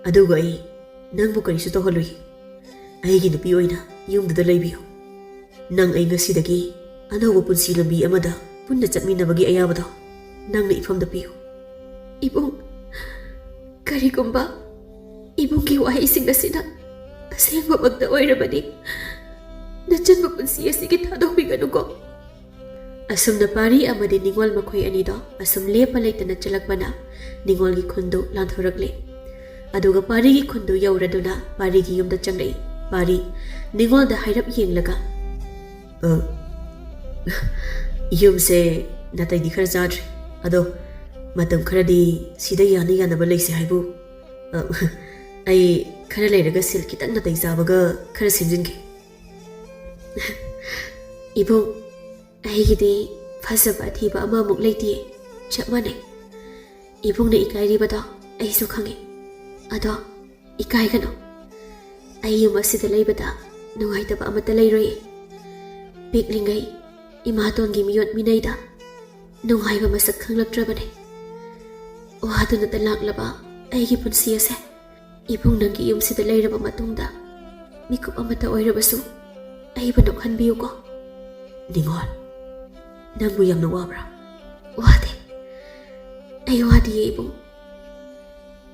ꯑꯗꯨꯒ ꯑꯩ ꯅꯪꯕꯨ ꯀꯔꯤꯁꯨ ꯇꯧꯍꯜꯂꯨꯏ꯫ ꯑꯩꯒꯤ ꯅꯨꯄꯤ ꯑꯣꯏꯅ ꯌꯨꯝꯗꯨꯗ ꯂꯩꯕꯤꯌꯨ꯫ ꯅꯪ ꯑꯩ ꯉꯁꯤꯗꯒꯤ ꯑꯅꯧꯕ ꯄꯨꯟꯁꯤ ꯂꯝꯕꯤ ꯑꯃꯗ ꯄꯨꯟꯅ ꯆꯠꯃꯤꯟꯅꯕꯒꯤ ꯑꯌꯥꯕꯗꯣ ꯅꯪꯅ ꯏꯐꯝꯗ ꯄꯤꯌꯨ꯫" "ꯏꯕꯨꯡ, ꯀꯔꯤꯒꯨꯝꯕ ꯏꯕꯨꯡꯒꯤ ꯋꯥꯍꯩꯁꯤꯡ ꯑꯁꯤꯅ ꯑꯁꯦꯡꯕꯃꯛꯇ ꯑꯣꯏꯔꯕꯗꯤ, ꯅꯆꯟꯕ ꯄꯨꯟꯁꯤ ꯑꯁꯤꯒꯤ ꯊꯥꯗꯣꯛꯄꯤꯒꯅꯨꯀꯣ꯫" ꯑꯁꯨꯝꯅ ꯄꯥꯔꯤ ꯑꯃꯗꯤ ꯅꯤꯉꯣꯜ ꯃꯈꯣꯏ ꯑꯅꯤꯗꯣ ꯑꯁꯨꯝ ꯂꯦꯞꯄ ꯂꯩꯇꯅ ꯆꯠꯂꯛꯄꯅ ꯅꯤꯉꯣꯜꯒꯤ ꯈꯨꯟꯗꯨ ꯂꯥꯟꯊꯣꯔꯛꯂꯦ꯫ ꯑꯗꯨꯒ ꯄꯥꯔꯤꯒꯤ ꯈꯨꯟꯗꯨ ꯌꯧꯔꯗꯨꯅ ꯄꯥꯔꯤꯒꯤ ꯌꯨꯝꯗ ꯆꯪꯂꯛꯏ꯫ ꯄꯥꯔꯤ ꯅꯤꯉꯣꯜꯗ ꯍꯥꯏꯔꯞ ꯌꯦꯡꯂꯒ, "ꯑ, ꯌꯨꯝꯁꯦ ꯅꯥꯇꯩꯗꯤ ꯈꯔ ꯆꯥꯗ꯭ꯔꯤ꯫ ꯑꯗꯣ ꯃꯇꯝ ꯈꯔꯗꯤ ꯁꯤꯗ ꯌꯥꯅ ꯌꯥꯅꯕ ꯂꯩꯁꯦ ꯍꯥꯏꯕꯨ꯫ ꯑ, ꯑꯩ ꯈꯔ ꯂꯩꯔꯒ ꯁꯤꯜ ꯈꯤꯇꯪ ꯅꯥꯇꯩ ꯆꯥꯕꯒ ꯈꯔ ꯁꯦꯝꯖꯤꯟꯒꯦ꯫" "ꯏꯕꯨꯡ, ꯑꯩꯒꯤꯗꯤ ꯐꯖꯕ ꯑꯊꯤꯕ ꯑꯃꯃꯨꯛ ꯂꯩꯇꯦ꯫ ꯆꯞ ꯃꯥꯟꯅꯩ꯫ ꯏꯕꯨꯡꯅ ꯏꯀꯥꯏꯔꯤꯕꯗꯣ ꯑꯩꯁꯨ ꯈꯪꯉꯤ꯫ ꯑꯗꯣ ꯏꯀꯥꯏꯒꯅꯨ꯫ ꯑꯩ ꯌꯨꯝ ꯑꯁꯤꯗ ꯂꯩꯕꯗ ꯅꯨꯡꯉꯥꯏꯇꯕ ꯑꯃꯠꯇ ꯂꯩꯔꯣꯏꯌꯦ꯫ ꯄꯤꯛꯂꯤꯉꯩ ꯏꯃꯥꯇꯣꯟꯒꯤ ꯃꯤꯑꯣꯠ ꯃꯤꯅꯩꯗ ꯅꯨꯡꯉꯥꯏꯕ ꯃꯁꯛ ꯈꯪꯂꯛꯇ꯭ꯔꯕꯅꯦ꯫ ꯋꯥꯗꯨꯅꯇ ꯂꯥꯛꯂꯕ ꯑꯩꯒꯤ ꯄꯨꯟꯁꯤ ꯑꯁꯦ ꯏꯕꯨꯡ ꯅꯪꯒꯤ ꯌꯨꯝꯁꯤꯗ ꯂꯩꯔꯕ ꯃꯇꯨꯡꯗ ꯃꯤꯀꯨꯞ ꯑꯃꯠꯇ ꯑꯣꯏꯔꯕꯁꯨ ꯑꯩꯕꯨ ꯅꯣꯛꯍꯟꯕꯤꯌꯨꯀꯣ꯫" "ꯅꯤꯉꯣꯜ, ꯅꯪꯕꯨ ꯌꯥꯝꯅ ꯋꯥꯕ꯭ꯔꯥ?" "ꯋꯥꯗꯦ, ꯑꯩ ꯋꯥꯗꯤꯌꯦ ꯏꯕꯨꯡ꯫"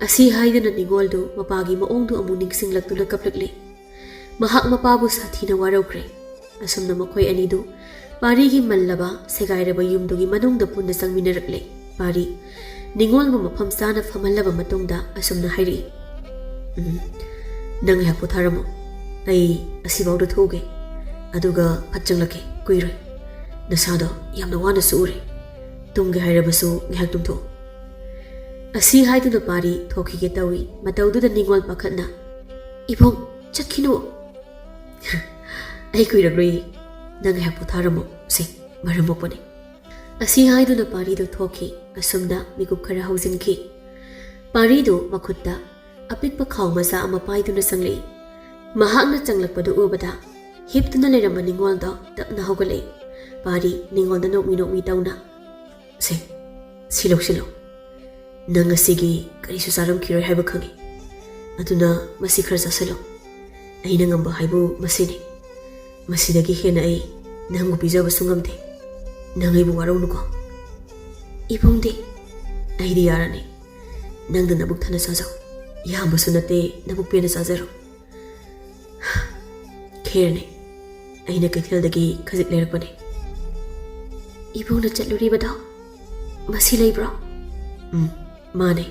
ꯑꯁꯤ ꯍꯥꯏꯗꯨꯅ ꯅꯤꯉꯣꯜꯗꯨ ꯃꯄꯥꯒꯤ ꯃꯑꯣꯡꯗꯨ ꯑꯃꯨꯛ ꯅꯤꯡꯁꯤꯡꯂꯛꯇꯨꯅ ꯀꯞꯂꯛꯂꯦ꯫ ꯃꯍꯥꯛ ꯃꯄꯥꯕꯨ ꯁꯥꯊꯤꯅ ꯋꯥꯔꯧꯈ꯭ꯔꯦ꯫ ꯑꯁꯨꯝꯅ ꯃꯈꯣꯏ ꯑꯅꯤꯗꯨ ꯄꯥꯔꯤꯒꯤ ꯃꯜꯂꯕ ꯁꯦꯒꯥꯏꯔꯕ ꯌꯨꯝꯗꯨꯒꯤ ꯃꯅꯨꯡꯗ ꯄꯨꯟꯅ ꯆꯪꯃꯤꯟꯅꯔꯛꯂꯦ꯫ ꯄꯥꯔꯤ ꯅꯤꯉꯣꯜꯕꯨ ꯃꯐꯝ ꯆꯥꯅ ꯐꯝꯍꯜꯂꯕ ꯃꯇꯨꯡꯗ ꯑꯁꯨꯝꯅ ꯍꯥꯏꯔꯛꯏ, "ꯎꯝ, ꯅꯪ ꯉꯥꯏꯍꯥꯛ ꯄꯣꯊꯥꯔꯝꯃꯣ꯫ ꯑꯩ ꯑꯁꯤꯐꯥꯎꯗ ꯊꯣꯛꯎꯒꯦ꯫ ꯑꯗꯨꯒ ꯐꯠ ꯆꯪꯂꯛꯀꯦ, ꯀꯨꯏꯔꯣꯏ꯫ ꯅꯁꯥꯗꯣ ꯌꯥꯝꯅ ꯋꯥꯅꯁꯨ ꯎꯔꯦ꯫ ꯇꯨꯝꯒꯦ ꯍꯥꯏꯔꯕꯁꯨ ꯉꯥꯏꯍꯥꯛ ꯇꯨꯝꯊꯣꯛꯑꯣ꯫" ꯑꯁꯤ ꯍꯥꯏꯗꯨꯅ ꯄꯥꯔꯤ ꯊꯣꯛꯈꯤꯒꯦ ꯇꯧꯏ꯫ ꯃꯇꯧꯗꯨꯗ ꯅꯤꯉꯣꯜ ꯄꯥꯈꯠꯅ, "ꯏꯕꯨꯡ, ꯆꯠꯈꯤꯅꯨ꯫ ꯑꯩ ꯀꯨꯏꯔꯛꯂꯣꯏꯌꯦ, ꯅꯪ ꯉꯥꯏꯍꯥꯛ ꯄꯣꯊꯥꯔꯝꯃꯣ꯫ ꯁꯦ, ꯃꯔꯝ ꯃꯣꯛꯄꯅꯦ꯫ ꯑꯁꯤ ꯍꯥꯏꯗꯨꯅ ꯄꯥꯔꯤꯗꯨ ꯊꯣꯛꯈꯤ꯫ ꯑꯁꯨꯝꯅ ꯃꯤꯀꯨꯞ ꯈꯔ ꯍꯧꯖꯤꯟꯈꯤ꯫ ꯄꯥꯔꯤꯗꯨ ꯃꯈꯨꯠꯇ ꯑꯄꯤꯛꯄ ꯈꯥꯎ ꯃꯆꯥ ꯑꯃ ꯄꯥꯏꯗꯨꯅ ꯆꯪꯂꯛꯏ꯫ ꯃꯍꯥꯛꯅ ꯆꯪꯂꯛꯄꯗꯨ ꯎꯕꯗ ꯍꯤꯞꯇꯨꯅ ꯂꯩꯔꯝꯕ ꯅꯤꯉꯣꯜꯗꯣ ꯇꯞꯅ ꯍꯧꯒꯠꯂꯛꯏ꯫ ꯄꯥꯔꯤ ꯅꯤꯉꯣꯜꯗ ꯅꯣꯛꯃꯤ ꯅꯣꯛꯃꯤ ꯇꯧꯅ, "ꯁꯦ, ꯁꯤ ꯂꯧꯁꯤꯜꯂꯣ꯫ ꯅꯪ ꯉꯁꯤꯒꯤ ꯀꯔꯤꯁꯨ ꯆꯥꯔꯝꯈꯤꯔꯣꯏ ꯍꯥꯏꯕ ꯈꯪꯏ꯫ ꯑꯗꯨꯅ ꯃꯁꯤ ꯈꯔ ꯆꯥꯁꯤꯜꯂꯣ꯫ ꯑꯩꯅ ꯉꯝꯕ ꯍꯥꯏꯕꯨ ꯃꯁꯤꯅꯤ꯫ ꯃꯁꯤꯗꯒꯤ ꯍꯦꯟꯅ ꯑꯩ ꯅꯪꯕꯨ ꯄꯤꯖꯕꯁꯨ ꯉꯝꯗꯦ꯫ ꯅꯪ ꯑꯩꯕꯨ ꯋꯥꯔꯧꯅꯨꯀꯣ꯫" "ꯏꯕꯨꯡꯗꯤ?" "ꯑꯩꯗꯤ ꯌꯥꯔꯅꯤ꯫ ꯅꯪꯗ ꯅꯕꯨꯛ ꯊꯟꯅ ꯆꯥꯖꯧ꯫ ꯌꯥꯝꯕꯁꯨ ꯅꯠꯇꯦ, ꯅꯕꯨꯛ ꯄꯦꯟꯅ ꯆꯥꯖꯔꯣ꯫" "ꯈꯦꯔꯅꯦ꯫ ꯑꯩꯅ ꯀꯩꯊꯦꯜꯗꯒꯤ ꯈꯖꯤꯛ ꯂꯩꯔꯛꯄꯅꯦ꯫" "ꯏꯕꯨꯡꯅ ꯆꯠꯂꯨꯔꯤꯕꯗꯣ ꯃꯁꯤ ꯂꯩꯕ꯭ꯔꯣ?" "ꯎꯝ, ꯃꯥꯅꯦ꯫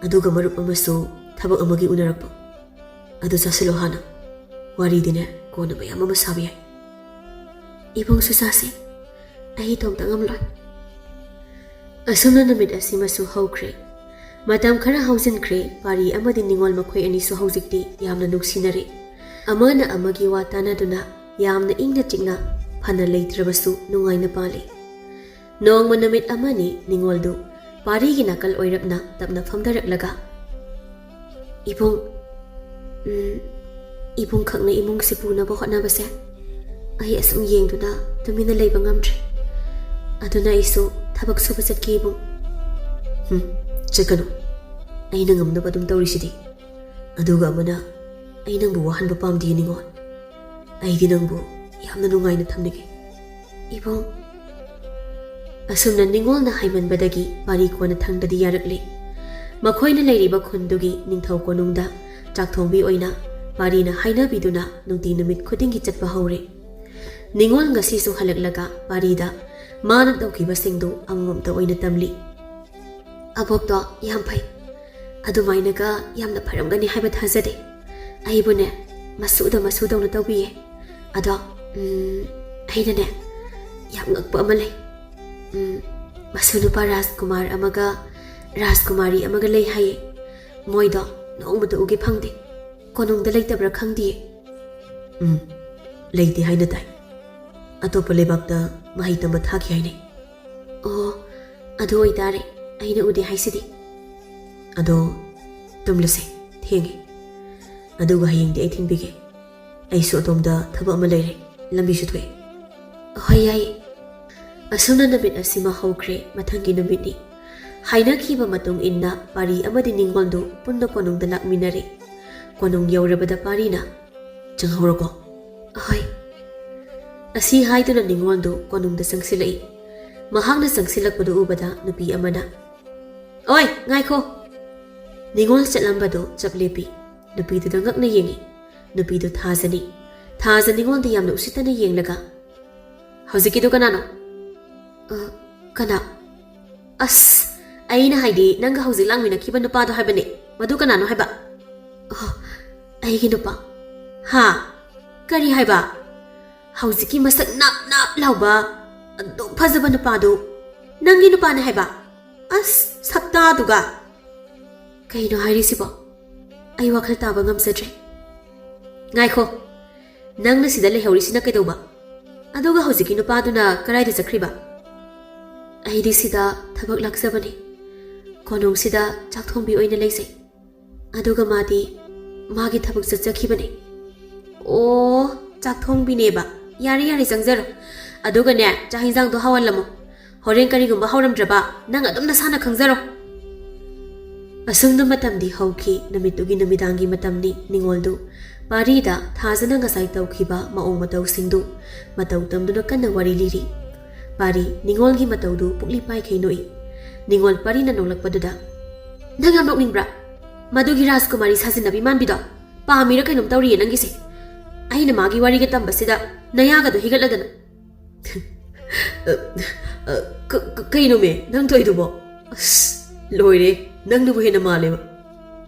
ꯑꯗꯨꯒ ꯃꯔꯨꯞ ꯑꯃꯁꯨ ꯊꯕꯛ ꯑꯃꯒꯤ ꯎꯅꯔꯛꯄ꯫ ꯑꯗꯨ ꯆꯥꯁꯤꯜꯂꯣ ꯍꯥꯟꯅ꯫ ꯋꯥꯔꯤꯗꯤꯅꯦ ꯀꯣꯟꯅ ꯃꯌꯥꯝ ꯑꯃ ꯁꯥꯕ ꯌꯥꯏ꯫" "ꯏꯕꯨꯡꯁꯨ ꯆꯥꯁꯤ꯫ ꯑꯩ ꯏꯇꯣꯝꯇ ꯉꯝꯂꯣꯏ꯫" ꯑꯁꯨꯝꯅ ꯅꯨꯃꯤꯠ ꯑꯁꯤꯃꯁꯨ ꯍꯧꯈ꯭ꯔꯦ꯫ ꯃꯇꯝ ꯈꯔ ꯍꯧꯖꯤꯟꯈ꯭ꯔꯦ꯫ ꯄꯥꯔꯤ ꯑꯃꯗꯤ ꯅꯤꯉꯣꯜ ꯃꯈꯣꯏ ꯑꯅꯤꯁꯨ ꯍꯧꯖꯤꯛꯇꯤ ꯌꯥꯝꯅ ꯅꯨꯡꯁꯤꯅꯔꯦ꯫ ꯑꯃꯅ ꯑꯃꯒꯤ ꯋꯥ ꯇꯥꯅꯗꯨꯅ ꯌꯥꯝꯅ ꯏꯪꯅ ꯆꯤꯛꯅ, ꯐꯅ ꯂꯩꯇ꯭ꯔꯕꯁꯨ ꯅꯨꯡꯉꯥꯏꯅ ꯄꯥꯜꯂꯤ꯫ ꯅꯣꯡꯃ ꯅꯨꯃꯤꯠ ꯑꯃꯅꯤ ꯅꯤꯉꯣꯜꯗꯨ ꯄꯥꯔꯤꯒꯤ ꯅꯥꯀꯜ ꯑꯣꯏꯔꯞꯅ ꯇꯞꯅ ꯐꯝꯊꯔꯛꯂꯒ, "ꯏꯕꯨꯡ, ꯎꯝ, ꯏꯕꯨꯡꯈꯛꯅ ꯏꯃꯨꯡꯁꯤ ꯄꯨꯅꯕ ꯍꯣꯠꯅꯕꯁꯦ ꯑꯩ ꯑꯁꯨꯝ ꯌꯦꯡꯗꯨꯅ ꯇꯨꯃꯤꯟꯅ ꯂꯩꯕ ꯉꯝꯗ꯭ꯔꯦ꯫ ꯑꯗꯨꯅ ꯑꯩꯁꯨ ꯊꯕꯛ ꯁꯨꯕ ꯆꯠꯀꯦ, ꯏꯕꯨꯡ꯫" "ꯍꯨꯝ, ꯆꯠꯀꯅꯨ꯫ ꯑꯩꯅ ꯉꯝꯅꯕ ꯑꯗꯨꯝ ꯇꯧꯔꯤꯁꯤꯗꯤ꯫ ꯑꯗꯨꯒ ꯑꯃꯅ, ꯑꯩ ꯅꯪꯕꯨ ꯋꯥꯍꯟꯕ ꯄꯥꯝꯗꯦ ꯅꯤꯉꯣꯜ꯫ ꯑꯩꯗꯤ ꯅꯪꯕꯨ ꯌꯥꯝꯅ ꯅꯨꯡꯉꯥꯏꯅ ꯊꯝꯅꯤꯡꯉꯤ, ꯏꯕꯨꯡ꯫" ꯑꯁꯨꯝꯅ ꯅꯤꯉꯣꯜꯅ ꯍꯥꯏꯃꯟꯕꯗꯒꯤ ꯄꯥꯔꯤ ꯀꯣꯟꯅ ꯊꯪꯗꯗꯤ ꯌꯥꯔꯛꯂꯦ꯫ ꯃꯈꯣꯏꯅ ꯂꯩꯔꯤꯕ ꯈꯨꯟꯗꯨꯒꯤ ꯅꯤꯡꯊꯧ ꯀꯣꯅꯨꯡꯗ ꯆꯥꯛꯊꯣꯡꯕꯤ ꯑꯣꯏꯅ ꯄꯥꯔꯤꯅ ꯍꯥꯏꯅꯕꯤꯗꯨꯅ ꯅꯨꯡꯇꯤ ꯅꯨꯃꯤꯠ ꯈꯨꯗꯤꯡꯒꯤ ꯆꯠꯄ ꯍꯧꯔꯦ꯫ ꯅꯤꯉꯣꯜ ꯉꯁꯤꯁꯨ ꯍꯜꯂꯛꯂꯒ ꯄꯥꯔꯤꯗ ꯃꯥꯅ ꯇꯧꯈꯤꯕꯁꯤꯡꯗꯨ ꯑꯃꯃꯝꯇ ꯑꯣꯏꯅ ꯇꯝꯂꯤ꯫ "ꯑꯕꯣꯛꯇꯣ ꯌꯥꯝ ꯐꯩ꯫ ꯑꯗꯨꯃꯥꯏꯅꯒ ꯌꯥꯝꯅ ꯐꯔꯝꯒꯅꯤ ꯍꯥꯏꯕ ꯊꯥꯖꯗꯦ꯫ ꯑꯩꯕꯨꯅꯦ, ꯃꯁꯨꯗ ꯃꯁꯨꯗꯧꯅ ꯇꯧꯕꯤꯌꯦ꯫ ꯑꯗꯣ, ꯎꯝ, ꯑꯩꯅꯅꯦ, ꯌꯥꯝ ꯉꯛꯄ ꯑꯃ ꯂꯩ꯫ ꯎꯝ, ꯃꯁꯨ ꯅꯨꯄꯥ ꯔꯥꯖꯀꯨꯃꯥꯔ ꯑꯃꯒ ꯔꯥꯖꯀꯨꯃꯥꯔꯤ ꯑꯃꯒ ꯂꯩ ꯍꯥꯏꯌꯦ꯫ ꯃꯣꯏꯗꯣ ꯅꯣꯡꯃꯇ ꯎꯒꯦ ꯐꯪꯗꯦ꯫ ꯀꯣꯅꯨꯡꯗ ꯂꯩꯇꯕ꯭ꯔꯥ ꯈꯪꯗꯤꯌꯦ꯫" "ꯎꯝ, ꯂꯩꯇꯦ ꯍꯥꯏꯅ ꯇꯥꯏ꯫ ꯑꯇꯣꯞꯄ ꯂꯩꯕꯥꯛꯇ ꯃꯍꯩ ꯇꯝꯕ ꯊꯥꯈꯤ ꯍꯥꯏꯅꯩ꯫" "ꯑꯣ, ꯑꯗꯨ ꯑꯣꯏꯇꯥꯔꯦ, ꯑꯩꯅ ꯎꯗꯦ ꯍꯥꯏꯁꯤꯗꯤ꯫" "ꯑꯗꯣ ꯇꯨꯝꯂꯁꯦ, ꯊꯦꯡꯉꯦ꯫ ꯑꯗꯨꯒ ꯍꯌꯦꯡꯗꯤ ꯑꯩ ꯊꯤꯟꯕꯤꯒꯦ꯫ ꯑꯩꯁꯨ ꯑꯗꯣꯝꯗ ꯊꯕꯛ ꯑꯃ ꯂꯩꯔꯦ, ꯂꯝꯕꯤꯁꯨ ꯊꯣꯛꯑꯦ꯫" "ꯍꯣꯏ, ꯌꯥꯏꯌꯦ꯫" ꯑꯁꯨꯝꯅ ꯅꯨꯃꯤꯠ ꯑꯁꯤꯃ ꯍꯧꯈ꯭ꯔꯦ꯫ ꯃꯊꯪꯒꯤ ꯅꯨꯃꯤꯠꯅꯤ꯫ ꯍꯥꯏꯅꯈꯤꯕ ꯃꯇꯨꯡ ꯏꯟꯅ ꯄꯥꯔꯤ ꯑꯃꯗꯤ ꯅꯤꯉꯣꯜꯗꯨ ꯄꯨꯟꯅ ꯀꯣꯅꯨꯡꯗ ꯂꯥꯛꯃꯤꯟꯅꯔꯦ꯫ ꯀꯣꯅꯨꯡ ꯌꯧꯔꯕꯗ ꯄꯥꯔꯤꯅ, "ꯆꯪꯍꯧꯔꯣꯀꯣ꯫" "ꯑꯍꯣꯏ꯫" ꯑꯁꯤ ꯍꯥꯏꯗꯨꯅ ꯅꯤꯉꯣꯜꯗꯨ ꯀꯣꯅꯨꯡꯗ ꯆꯪꯁꯤꯜꯂꯛꯏ꯫ ꯃꯍꯥꯛꯅ ꯆꯪꯁꯤꯜꯂꯛꯄꯗꯨ ꯎꯕꯗ ꯅꯨꯄꯤ ꯑꯃꯅ, "ꯑꯣꯏ, ꯉꯥꯏꯈꯣ!" ꯅꯤꯉꯣꯜ ꯆꯠꯂꯝꯕꯗꯨ ꯆꯞ ꯂꯦꯞꯄꯤ꯫ ꯅꯨꯄꯤꯗꯨꯗ ꯉꯛꯅ ꯌꯦꯡꯉꯤ꯫ ꯅꯨꯄꯤꯗꯨ ꯊꯥꯖꯅꯤ꯫ ꯊꯥꯖ ꯅꯤꯉꯣꯜꯗ ꯌꯥꯝꯅ ꯎꯁꯤꯠꯇꯅ ꯌꯦꯡꯂꯒ, "ꯍꯧꯖꯤꯛꯀꯤꯗꯨ ꯀꯅꯥꯅꯣ?" "ꯑ, ꯀꯅꯥ?" "ꯑꯁ, ꯑꯩꯅ ꯍꯥꯏꯗꯤ ꯅꯪꯒ ꯍꯧꯖꯤꯛ ꯂꯥꯡꯃꯤꯟꯅꯈꯤꯕ ꯅꯨꯄꯥꯗꯣ ꯍꯥꯏꯕꯅꯦ꯫ ꯃꯗꯨ ꯀꯅꯥꯅꯣ ꯍꯥꯏꯕ?" "ꯑ, ꯑꯩꯒꯤ ꯅꯨꯄꯥ꯫" "ꯍꯥ? ꯀꯔꯤ ꯍꯥꯏꯕ? ꯍꯧꯖꯤꯛꯀꯤ ꯃꯁꯛ ꯅꯥꯞ ꯅꯥꯞ ꯂꯥꯎꯕ, ꯑꯗꯨꯛ ꯐꯖꯕ ꯅꯨꯄꯥꯗꯨ ꯅꯪꯒꯤ ꯅꯨꯄꯥꯅꯦ ꯍꯥꯏꯕ? ꯑꯁ, ꯁꯛꯇꯥꯗꯨꯒ!" "ꯀꯩꯅꯣ ꯍꯥꯏꯔꯤꯁꯤꯕꯣ? ꯑꯩ ꯋꯥꯈꯜ ꯇꯥꯕ ꯉꯝꯖꯗ꯭ꯔꯦ꯫" "ꯉꯥꯏꯈꯣ, ꯅꯪꯅ ꯁꯤꯗ ꯂꯩꯍꯧꯔꯤꯁꯤꯅ ꯀꯩꯗꯧꯕ? ꯑꯗꯨꯒ ꯍꯧꯖꯤꯛꯀꯤ ꯅꯨꯄꯥꯗꯨꯅ ꯀꯗꯥꯏꯗ ꯆꯠꯈ꯭ꯔꯤꯕ?" "ꯑꯩꯗꯤ ꯁꯤꯗ ꯊꯕꯛ ꯂꯥꯛꯆꯕꯅꯤ꯫ ꯀꯣꯅꯨꯡꯁꯤꯗ ꯆꯥꯛ ꯊꯣꯡꯕꯤ ꯑꯣꯏꯅ ꯂꯩꯖꯩ꯫ ꯑꯗꯨꯒ ꯃꯥꯗꯤ ꯃꯥꯒꯤ ꯊꯕꯛ ꯆꯠꯆꯈꯤꯕꯅꯤ꯫" "ꯑꯣ, ꯆꯥꯛ ꯊꯣꯡꯕꯤꯅꯦꯕ꯫ ꯌꯥꯔꯦ, ꯌꯥꯔꯦ, ꯆꯪꯖꯔꯣ꯫ ꯑꯗꯨꯒꯅꯦ, ꯆꯥꯛ ꯍꯤꯟꯖꯥꯡꯗꯣ ꯍꯥꯎꯍꯜꯂꯝꯃꯣ꯫ ꯍꯣꯔꯦꯟ ꯀꯔꯤꯒꯨꯝꯕ ꯍꯥꯎꯔꯝꯗ꯭ꯔꯕ, ꯅꯪ ꯑꯗꯨꯝ ꯅꯁꯥꯅ ꯈꯪꯖꯔꯣ꯫" ꯑꯁꯨꯝꯅ ꯃꯇꯝꯗꯤ ꯍꯧꯈꯤ꯫ ꯅꯨꯃꯤꯠꯇꯨꯒꯤ ꯅꯨꯃꯤꯗꯥꯡꯒꯤ ꯃꯇꯝꯅꯤ꯫ ꯅꯤꯉꯣꯜꯗꯨ ꯄꯥꯔꯤꯗ ꯊꯥꯖꯅ ꯉꯁꯥꯏ ꯇꯧꯈꯤꯕ ꯃꯑꯣꯡ ꯃꯇꯧꯁꯤꯡꯗꯨ ꯃꯇꯧ ꯇꯝꯗꯨꯅ ꯀꯟꯅ ꯋꯥꯔꯤ ꯂꯤꯔꯤ꯫ ꯄꯥꯔꯤ ꯅꯤꯉꯣꯜꯒꯤ ꯃꯇꯧꯗꯨ ꯄꯨꯛꯂꯤ ꯄꯥꯏꯈꯩ ꯅꯣꯛꯏ꯫ ꯅꯤꯉꯣꯜ ꯄꯥꯔꯤꯅ ꯅꯣꯛꯂꯛꯄꯗꯨꯗ, "ꯅꯪ ꯌꯥꯝ ꯅꯣꯛꯅꯤꯡꯕ꯭ꯔꯥ? ꯃꯗꯨꯒꯤ ꯔꯥꯖꯀꯨꯃꯥꯔꯤ ꯁꯥꯖꯤꯟꯅꯕꯤ ꯃꯥꯟꯕꯤꯗꯣ ꯄꯥꯝꯃꯤꯔ ꯀꯩꯅꯣꯝ ꯇꯧꯔꯤꯌꯦ ꯅꯪꯒꯤꯁꯦ꯫ ꯑꯩꯅ ꯃꯥꯒꯤ ꯋꯥꯔꯤꯒ ꯇꯝꯕꯁꯤꯗ ꯅꯌꯥꯒꯗꯣ ꯍꯤꯒꯠꯂꯗꯅ꯫" "ꯑ, ꯑ, ꯀ-, ꯀ-, ꯀꯩꯅꯣꯃꯦ ꯅꯪ ꯇꯧꯏꯗꯨꯕꯣ? ꯑꯁ, ꯂꯣꯏꯔꯦ, ꯅꯪꯅꯕꯨ ꯍꯦꯟꯅ ꯃꯥꯜꯂꯦꯕ꯫"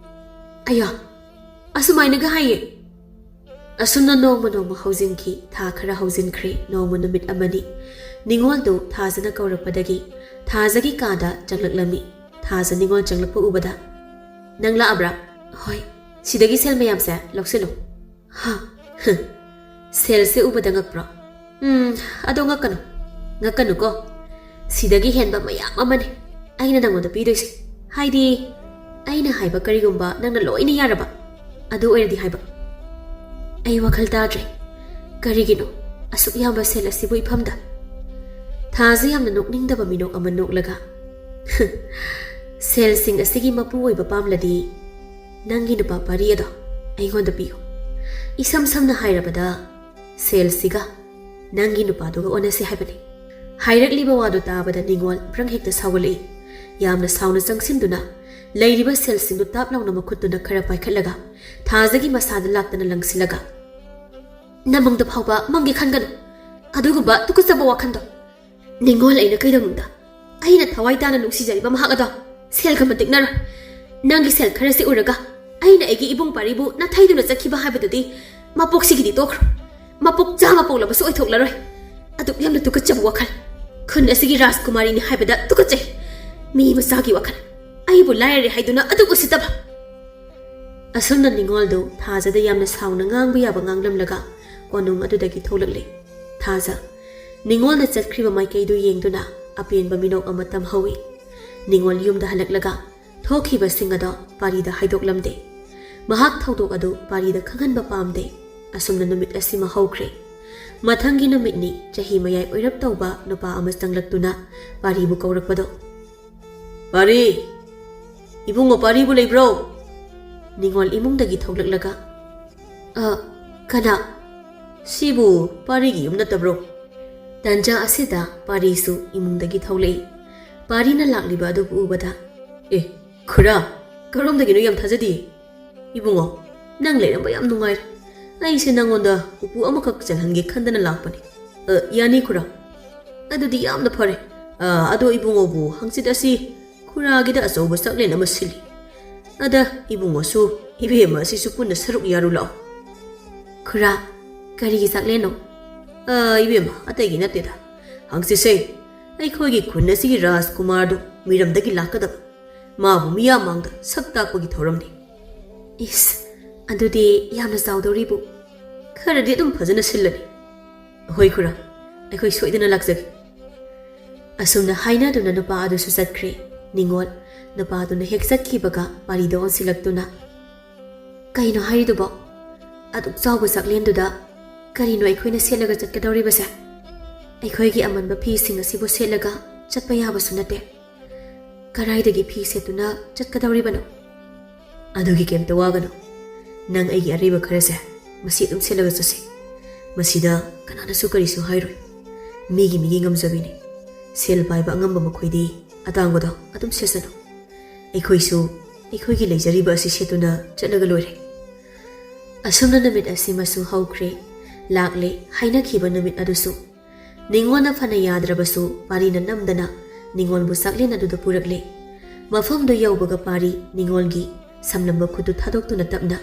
"ꯑꯌꯥ, ꯑꯁꯨꯃꯥꯏꯅꯒ ꯍꯥꯏꯌꯦ?" ꯑꯁꯨꯝꯅ ꯅꯣꯡꯃ ꯅꯣꯡꯃ ꯍꯧꯖꯤꯟꯈꯤ꯫ ꯊꯥ ꯈꯔ ꯍꯧꯖꯤꯟꯈ꯭ꯔꯦ꯫ ꯅꯣꯡꯃ ꯅꯨꯃꯤꯠ ꯑꯃꯅꯤ꯫ ꯅꯤꯉꯣꯜꯗꯨ ꯊꯥꯖꯅ ꯀꯧꯔꯛꯄꯗꯒꯤ ꯊꯥꯖꯒꯤ ꯀꯥꯗ ꯆꯪꯂꯛꯂꯝꯃꯤ꯫ ꯊꯥꯖ ꯅꯤꯉꯣꯜ ꯆꯪꯂꯛꯄ ꯎꯕꯗ, "ꯅꯪ ꯂꯥꯛꯑꯕ꯭ꯔꯥ? ꯍꯣꯏ, ꯁꯤꯗꯒꯤ ꯁꯦꯜ ꯃꯌꯥꯝꯁꯦ ꯂꯧꯁꯤꯜꯂꯨ꯫" "ꯍꯥ?" "ꯍ, ꯁꯦꯜꯁꯦ ꯎꯕꯗ ꯉꯛꯄ꯭ꯔꯣ? ꯎꯝ, ꯑꯗꯣ ꯉꯛꯀꯅꯨ꯫ ꯉꯛꯀꯅꯨꯀꯣ꯫ ꯁꯤꯗꯒꯤ ꯍꯦꯟꯕ ꯃꯌꯥꯝ ꯑꯃꯅꯤ ꯑꯩꯅ ꯅꯪꯉꯣꯟꯗ ꯄꯤꯗꯣꯏꯁꯦ꯫ ꯍꯥꯏꯗꯤ, ꯑꯩꯅ ꯍꯥꯏꯕ ꯀꯔꯤꯒꯨꯝꯕ ꯅꯪꯅ ꯂꯣꯏꯅ ꯌꯥꯔꯕ, ꯑꯗꯨ ꯑꯣꯏꯔꯗꯤ ꯍꯥꯏꯕ꯫ ꯑꯩ ꯋꯥꯈꯜ ꯇꯥꯗ꯭ꯔꯦ꯫ ꯀꯔꯤꯒꯤꯅꯣ ꯑꯁꯨꯛ ꯌꯥꯝꯕ ꯁꯦꯜ ꯑꯁꯤꯕꯨ ꯏꯐꯝꯗ? ꯊꯥꯁꯦ ꯌꯥꯝꯅ ꯅꯣꯛꯅꯤꯡꯗꯕ ꯃꯤꯅꯣꯛ ꯑꯃ ꯅꯣꯛꯂꯒ, "ꯁꯦꯜꯁꯤꯡ ꯑꯁꯤꯒꯤ ꯃꯄꯨ ꯑꯣꯏꯕ ꯄꯥꯝꯂꯗꯤ ꯅꯪꯒꯤ ꯅꯨꯄꯥ ꯄꯥꯔꯤ ꯑꯗꯣ ꯑꯩꯉꯣꯟꯗ ꯄꯤꯌꯨ꯫ ꯏꯁꯝ ꯁꯝꯅ ꯍꯥꯏꯔꯕꯗ, ꯁꯦꯜꯁꯤꯒ ꯅꯪꯒꯤ ꯅꯨꯄꯥꯗꯨꯒ ꯑꯣꯟꯅꯁꯤ ꯍꯥꯏꯕꯅꯤ꯫" ꯍꯥꯏꯔꯛꯂꯤꯕ ꯋꯥꯗꯨ ꯇꯥꯕꯗ ꯅꯤꯉꯣꯜ ꯕ꯭ꯔꯪ ꯍꯦꯛꯇ ꯁꯥꯎꯒꯠꯂꯛꯏ꯫ ꯌꯥꯝꯅ ꯁꯥꯎꯅ ꯆꯪꯁꯤꯟꯗꯨꯅ ꯂꯩꯔꯤꯕ ꯁꯦꯜꯁꯤꯡꯗꯨ ꯇꯥꯞ ꯂꯥꯎꯅ ꯃꯈꯨꯠꯇꯨꯅ ꯈꯔ ꯄꯥꯏꯈꯠꯂꯒ ꯊꯥꯖꯒꯤ ꯃꯁꯥꯗ ꯂꯥꯛꯇꯅ ꯂꯪꯁꯤꯜꯂꯒ, "ꯅꯃꯪꯗ ꯐꯥꯎꯕ ꯃꯪꯒꯦ ꯈꯟꯒꯅꯨ ꯑꯗꯨꯒꯨꯝꯕ ꯇꯨꯀꯠꯆꯕ ꯋꯥꯈꯟꯗꯣ꯫ ꯅꯤꯉꯣꯜ ꯑꯩꯅ ꯀꯩꯗꯧꯅꯨꯡꯗ ꯑꯩꯅ ꯊꯋꯥꯏ ꯇꯥꯅ ꯅꯨꯡꯁꯤꯖꯔꯤꯕ ꯃꯍꯥꯛ ꯑꯗꯣ ꯁꯦꯜꯒ ꯃꯇꯤꯛꯅꯔꯣꯏ꯫ ꯅꯪꯒꯤ ꯁꯦꯜ ꯈꯔꯁꯤ ꯎꯔꯒ ꯑꯩꯅ ꯑꯩꯒꯤ ꯏꯕꯨꯡ ꯄꯥꯔꯤꯕꯨ ꯅꯥꯊꯩꯗꯨꯅ ꯆꯠꯈꯤꯕ ꯍꯥꯏꯕꯗꯨꯗꯤ ꯃꯄꯣꯛꯁꯤꯒꯤꯗꯤ ꯇꯣꯛꯈ꯭ꯔꯣ꯫ ꯃꯄꯣꯛ ꯆꯥꯝꯃ ꯄꯣꯛꯂꯕꯁꯨ ꯑꯣꯏꯊꯣꯛꯂꯔꯣꯏ꯫ ꯑꯗꯨꯛ ꯌꯥꯝꯅ ꯇꯨꯀꯠꯆꯕ ꯋꯥꯈꯜ꯫ ꯈꯨꯟ ꯑꯁꯤꯒꯤ ꯔꯥꯖꯀꯨꯃꯥꯔꯤꯅꯤ ꯍꯥꯏꯕꯗ ꯇꯨꯀꯠꯆꯩ꯫ ꯃꯤ ꯃꯆꯥꯒꯤ ꯋꯥꯈꯜ꯫ ꯑꯩꯕꯨ ꯂꯥꯏꯔꯔꯦ ꯍꯥꯏꯗꯨꯅ ꯑꯗꯨꯛ ꯎꯁꯤꯠꯇꯕ!" ꯑꯁꯨꯝꯅ ꯅꯤꯉꯣꯜꯗꯨ ꯊꯥꯖꯗ ꯌꯥꯝꯅ ꯁꯥꯎꯅ ꯉꯥꯡꯕ ꯌꯥꯕ ꯉꯥꯡꯂꯝꯂꯒ ꯀꯣꯅꯨꯡ ꯑꯗꯨꯗꯒꯤ ꯊꯣꯛꯂꯛꯂꯦ꯫ ꯊꯥꯖ ꯅꯤꯉꯣꯜꯅ ꯆꯠꯈ꯭ꯔꯤꯕ ꯃꯥꯏꯀꯩꯗꯨ ꯌꯦꯡꯗꯨꯅ ꯑꯄꯦꯟꯕ ꯃꯤꯅꯣꯛ ꯑꯃ ꯇꯝꯍꯧꯏ꯫ ꯅꯤꯉꯣꯜ ꯌꯨꯝꯗ ꯍꯜꯂꯛꯂꯒ ꯊꯣꯛꯈꯤꯕꯁꯤꯡ ꯑꯗꯣ ꯄꯥꯔꯤꯗ ꯍꯥꯏꯗꯣꯛꯂꯝꯗꯦ꯫ ꯃꯍꯥꯛ ꯊꯧꯗꯣꯛ ꯑꯗꯨ ꯄꯥꯔꯤꯗ ꯈꯪꯍꯟꯕ ꯄꯥꯝꯗꯦ꯫ ꯑꯁꯨꯝꯅ ꯅꯨꯃꯤꯠ ꯑꯁꯤꯃ ꯍꯧꯈ꯭ꯔꯦ꯫ ꯃꯊꯪꯒꯤ ꯅꯨꯃꯤꯠꯅꯤ, ꯆꯍꯤ ꯃꯌꯥꯏ ꯑꯣꯏꯔꯞ ꯇꯧꯕ ꯅꯨꯄꯥ ꯑꯃ ꯆꯪꯂꯛꯇꯨꯅ ꯄꯥꯔꯤꯕꯨ ꯀꯧꯔꯛꯄꯗꯣ꯫ "ꯄꯥꯔꯤ! ꯏꯕꯨꯡꯉꯣ ꯄꯥꯔꯤꯕꯨ ꯂꯩꯕ꯭ꯔꯣ?" ꯅꯤꯉꯣꯜ ꯏꯃꯨꯡꯗꯒꯤ ꯊꯣꯛꯂꯛꯂꯒ, "ꯑ, ꯀꯅꯥ? ꯁꯤꯕꯨ ꯄꯥꯔꯤꯒꯤ ꯌꯨꯝ ꯅꯠꯇꯕ꯭ꯔꯣ?" ꯇꯟꯖꯥ ꯑꯁꯤꯗ ꯄꯥꯔꯤꯁꯨ ꯏꯃꯨꯡꯗꯒꯤ ꯊꯣꯛꯂꯛꯏ꯫ ꯄꯥꯔꯤꯅ ꯂꯥꯛꯂꯤꯕ ꯑꯗꯨꯕꯨ ꯎꯕꯗ, "ꯑꯦ, ꯈꯨꯔꯥ, ꯀꯔꯣꯝꯗꯒꯤꯅꯣ? ꯌꯥꯝ ꯊꯥꯖꯗꯦ꯫ ꯏꯕꯨꯡꯉꯣ, ꯅꯪ ꯂꯩꯔꯝꯕ ꯌꯥꯝ ꯅꯨꯡꯉꯥꯏꯔꯦ꯫ ꯑꯩꯁꯦ ꯅꯪꯉꯣꯟꯗ ꯎꯄꯨ ꯑꯃꯈꯛ ꯆꯜꯍꯟꯒꯦ ꯈꯟꯗꯅ ꯂꯥꯛꯄꯅꯤ꯫" "ꯑ, ꯌꯥꯅꯤ ꯈꯨꯔꯥ꯫ ꯑꯗꯨꯗꯤ ꯌꯥꯝꯅ ꯐꯔꯦ꯫ ꯑ, ꯑꯗꯣ ꯏꯕꯨꯡꯉꯣꯕꯨ ꯍꯪꯆꯤꯠ ꯑꯁꯤ ꯈꯨꯔꯥꯒꯤꯗ ꯑꯆꯧꯕ ꯆꯥꯛꯂꯦꯟ ꯑꯃ ꯁꯤꯜꯂꯤ꯫ ꯑꯗ ꯏꯕꯨꯡꯉꯣꯁꯨ ꯏꯕꯦꯝꯃ ꯑꯁꯤꯁꯨ ꯄꯨꯟꯅ ꯁꯔꯨꯛ ꯌꯥꯔꯨ ꯂꯥꯛꯑꯣ꯫" "ꯈꯨꯔꯥ, ꯀꯔꯤꯒꯤ ꯆꯥꯛꯂꯦꯟꯅꯣ?" "ꯑ, ꯏꯕꯦꯝꯃ, ꯑꯇꯩꯒꯤ ꯅꯠꯇꯦꯗ꯫ ꯍꯪꯆꯤꯠꯁꯦ ꯑꯩꯈꯣꯏꯒꯤ ꯈꯨꯟ ꯑꯁꯤꯒꯤ ꯔꯥꯖꯀꯨꯃꯥꯔꯗꯨ ꯃꯤꯔꯝꯗꯒꯤ ꯂꯥꯛꯀꯗꯕ꯫ ꯃꯥꯕꯨ ꯃꯤꯌꯥꯝ ꯃꯥꯡꯗ ꯁꯛ ꯇꯥꯛꯄꯒꯤ ꯊꯧꯔꯝꯅꯤ꯫" "ꯏꯁ, ꯑꯗꯨꯗꯤ ꯌꯥꯝꯅ ꯆꯥꯎꯗꯧꯔꯤꯕꯨ?" ꯈꯔꯗꯤ ꯑꯗꯨꯝ ꯐꯖꯅ ꯁꯤꯜꯂꯅꯤ꯫ ꯍꯣꯏ ꯈꯨꯔꯥ, ꯑꯩꯈꯣꯏ ꯁꯣꯏꯗꯅ ꯂꯥꯛꯆꯒꯦ꯫ ꯑꯁꯨꯝꯅ ꯍꯥꯏꯅꯗꯨꯅ ꯅꯨꯄꯥ ꯑꯗꯨꯁꯨ ꯆꯠꯈ꯭ꯔꯦ꯫ ꯅꯤꯉꯣꯜ ꯅꯨꯄꯥꯗꯨꯅ ꯍꯦꯛ ꯆꯠꯈꯤꯕꯒ ꯄꯥꯔꯤꯗ ꯑꯣꯟꯁꯤꯜꯂꯛꯇꯨꯅ, "ꯀꯩꯅꯣ ꯍꯥꯏꯔꯤꯗꯨꯕꯣ? ꯑꯗꯨꯛ ꯆꯥꯎꯕ ꯆꯥꯛꯂꯦꯟꯗꯨꯗ ꯀꯔꯤꯅꯣ ꯑꯩꯈꯣꯏꯅ ꯁꯦꯠꯂꯒ ꯆꯠꯀꯗꯧꯔꯤꯕꯁꯦ? ꯑꯩꯈꯣꯏꯒꯤ ꯑꯃꯟꯕ ꯐꯤꯁꯤꯡ ꯑꯁꯤꯕꯨ ꯁꯦꯠꯂꯒ ꯆꯠꯄ ꯌꯥꯕꯁꯨ ꯅꯠꯇꯦ꯫ ꯀꯗꯥꯏꯗꯒꯤ ꯐꯤ ꯁꯦꯠꯇꯨꯅ ꯆꯠꯀꯗꯧꯔꯤꯕꯅꯣ?" "ꯑꯗꯨꯒꯤ ꯀꯩꯝꯇ ꯋꯥꯒꯅꯨ꯫ ꯅꯪ ꯑꯩꯒꯤ ꯑꯔꯩꯕ ꯈꯔꯁꯦ ꯃꯁꯤ ꯑꯗꯨꯝ ꯁꯦꯠꯂꯒ ꯆꯠꯁꯤ꯫ ꯃꯁꯤꯗ ꯀꯅꯥꯅꯁꯨ ꯀꯔꯤꯁꯨ ꯍꯥꯏꯔꯣꯏ꯫ ꯃꯤꯒꯤ ꯃꯤꯒꯤ ꯉꯝꯖꯕꯤꯅꯤ꯫ ꯁꯦꯜ ꯄꯥꯏꯕ ꯑꯉꯝꯕ ꯃꯈꯣꯏꯗꯤ ꯑꯇꯥꯡꯕꯗꯣ ꯑꯗꯨꯝ ꯁꯦꯠꯆꯅꯨ꯫ ꯑꯩꯈꯣꯏꯁꯨ ꯑꯩꯈꯣꯏꯒꯤ ꯂꯩꯖꯔꯤꯕ ꯑꯁꯤ ꯁꯦꯠꯇꯨꯅ ꯆꯠꯂꯒ ꯂꯣꯏꯔꯦ꯫" ꯑꯁꯨꯝꯅ ꯅꯨꯃꯤꯠ ꯑꯁꯤꯃꯁꯨ ꯍꯧꯈ꯭ꯔꯦ꯫ ꯂꯥꯛꯂꯦ ꯍꯥꯏꯅꯈꯤꯕ ꯅꯨꯃꯤꯠ ꯑꯗꯨꯁꯨ꯫ ꯅꯤꯉꯣꯜꯅ ꯐꯅ ꯌꯥꯗ꯭ꯔꯕꯁꯨ ꯄꯥꯔꯤꯅ ꯅꯝꯗꯅ ꯅꯤꯉꯣꯜꯕꯨ ꯆꯥꯛꯂꯦꯟ ꯑꯗꯨꯗ ꯄꯨꯔꯛꯂꯦ꯫ ꯃꯐꯝꯗꯨ ꯌꯧꯕꯒ ꯄꯥꯔꯤ ꯅꯤꯉꯣꯜꯒꯤ ꯁꯝꯂꯝꯕ ꯈꯨꯠꯇꯨ ꯊꯥꯗꯣꯛꯇꯨꯅ ꯇꯞꯅ,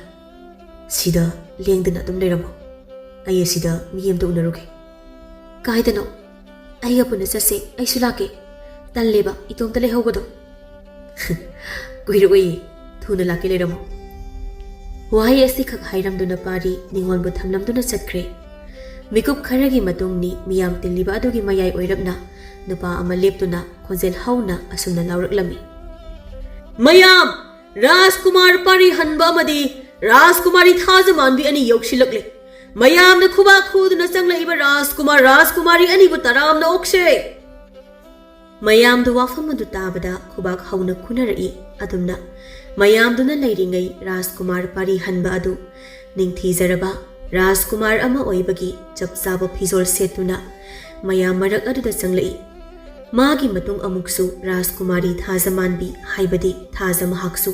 "ꯁꯤꯗ ꯂꯦꯡꯗꯅ ꯑꯗꯨꯝ ꯂꯩꯔꯝꯃꯣ꯫ ꯑꯩ ꯑꯁꯤꯗ ꯃꯤ ꯑꯃꯗ ꯎꯅꯔꯨꯒꯦ꯫" "ꯀꯥꯏꯗꯅꯣ? ꯑꯩꯒ ꯄꯨꯟꯅ ꯆꯠꯁꯦ, ꯑꯩꯁꯨ ꯂꯥꯛꯀꯦ꯫ ꯇꯜꯂꯦꯕ ꯏꯇꯣꯝꯇ ꯂꯩꯍꯧꯕꯗꯣ꯫" "ꯀꯨꯏꯔꯛꯑꯣꯏꯌꯦ, ꯊꯨꯅ ꯂꯥꯛꯀꯦ, ꯂꯩꯔꯝꯃꯣ꯫" ꯋꯥꯍꯩ ꯑꯁꯤꯈꯛ ꯍꯥꯏꯔꯝꯗꯨꯅ ꯄꯥꯔꯤ ꯅꯤꯉꯣꯜꯕꯨ ꯊꯝꯂꯝꯗꯨꯅ ꯆꯠꯈ꯭ꯔꯦ꯫ ꯃꯤꯀꯨꯞ ꯈꯔꯒꯤ ꯃꯇꯨꯡꯅꯤ ꯃꯤꯌꯥꯝ ꯇꯤꯜꯂꯤꯕ ꯑꯗꯨꯒꯤ ꯃꯌꯥꯏ ꯑꯣꯏꯔꯞꯅ ꯅꯨꯄꯥ ꯑꯃ ꯂꯦꯞꯇꯨꯅ ꯈꯣꯟꯖꯦꯜ ꯍꯧꯅ ꯑꯁꯨꯝꯅ ꯂꯥꯎꯔꯛꯂꯝꯃꯤ, "ꯃꯌꯥꯝ, ꯔꯥꯖꯀꯨꯃꯥꯔ ꯄꯥꯔꯤ ꯍꯟꯕ ꯑꯃꯗꯤ ꯔꯥꯖꯀꯨꯃꯥꯔꯤ ꯊꯥꯖꯃꯥꯟꯕꯤ ꯑꯅꯤ ꯌꯧꯁꯤꯜꯂꯛꯂꯦ꯫ ꯃꯌꯥꯝꯅ ꯈꯨꯕꯥꯛ ꯈꯨꯗꯨꯅ ꯆꯪꯂꯛꯏꯕ ꯔꯥꯖꯀꯨꯃꯥꯔ, ꯔꯥꯖꯀꯨꯃꯥꯔꯤ ꯑꯅꯤꯕꯨ ꯇꯔꯥꯝꯅ ꯑꯣꯛꯁꯦ꯫" ꯃꯌꯥꯝꯗꯨ ꯋꯥꯐꯝ ꯑꯗꯨ ꯇꯥꯕꯗ ꯈꯨꯕꯥꯛ ꯍꯧꯅ ꯈꯨꯅꯔꯛꯏ꯫ ꯑꯗꯨꯝꯅ ꯃꯌꯥꯝꯗꯨꯅ ꯂꯩꯔꯤꯉꯩ ꯔꯥꯖꯀꯨꯃꯥꯔ ꯄꯥꯔꯤ ꯍꯟꯕ ꯑꯗꯨ ꯅꯤꯡꯊꯤꯖꯔꯕ ꯔꯥꯖꯀꯨꯃꯥꯔ ꯑꯃ ꯑꯣꯏꯕꯒꯤ ꯆꯞ ꯆꯥꯕ ꯐꯤꯖꯣꯜ ꯁꯦꯠꯇꯨꯅ ꯃꯌꯥꯝ ꯃꯔꯛ ꯑꯗꯨꯗ ꯆꯪꯂꯛꯏ꯫ ꯃꯥꯒꯤ ꯃꯇꯨꯡ ꯑꯃꯨꯛꯁꯨ ꯔꯥꯖꯀꯨꯃꯥꯔꯤ ꯊꯥꯖꯃꯥꯟꯕꯤ, ꯍꯥꯏꯕꯗꯤ ꯊꯥꯖ ꯃꯍꯥꯛꯁꯨ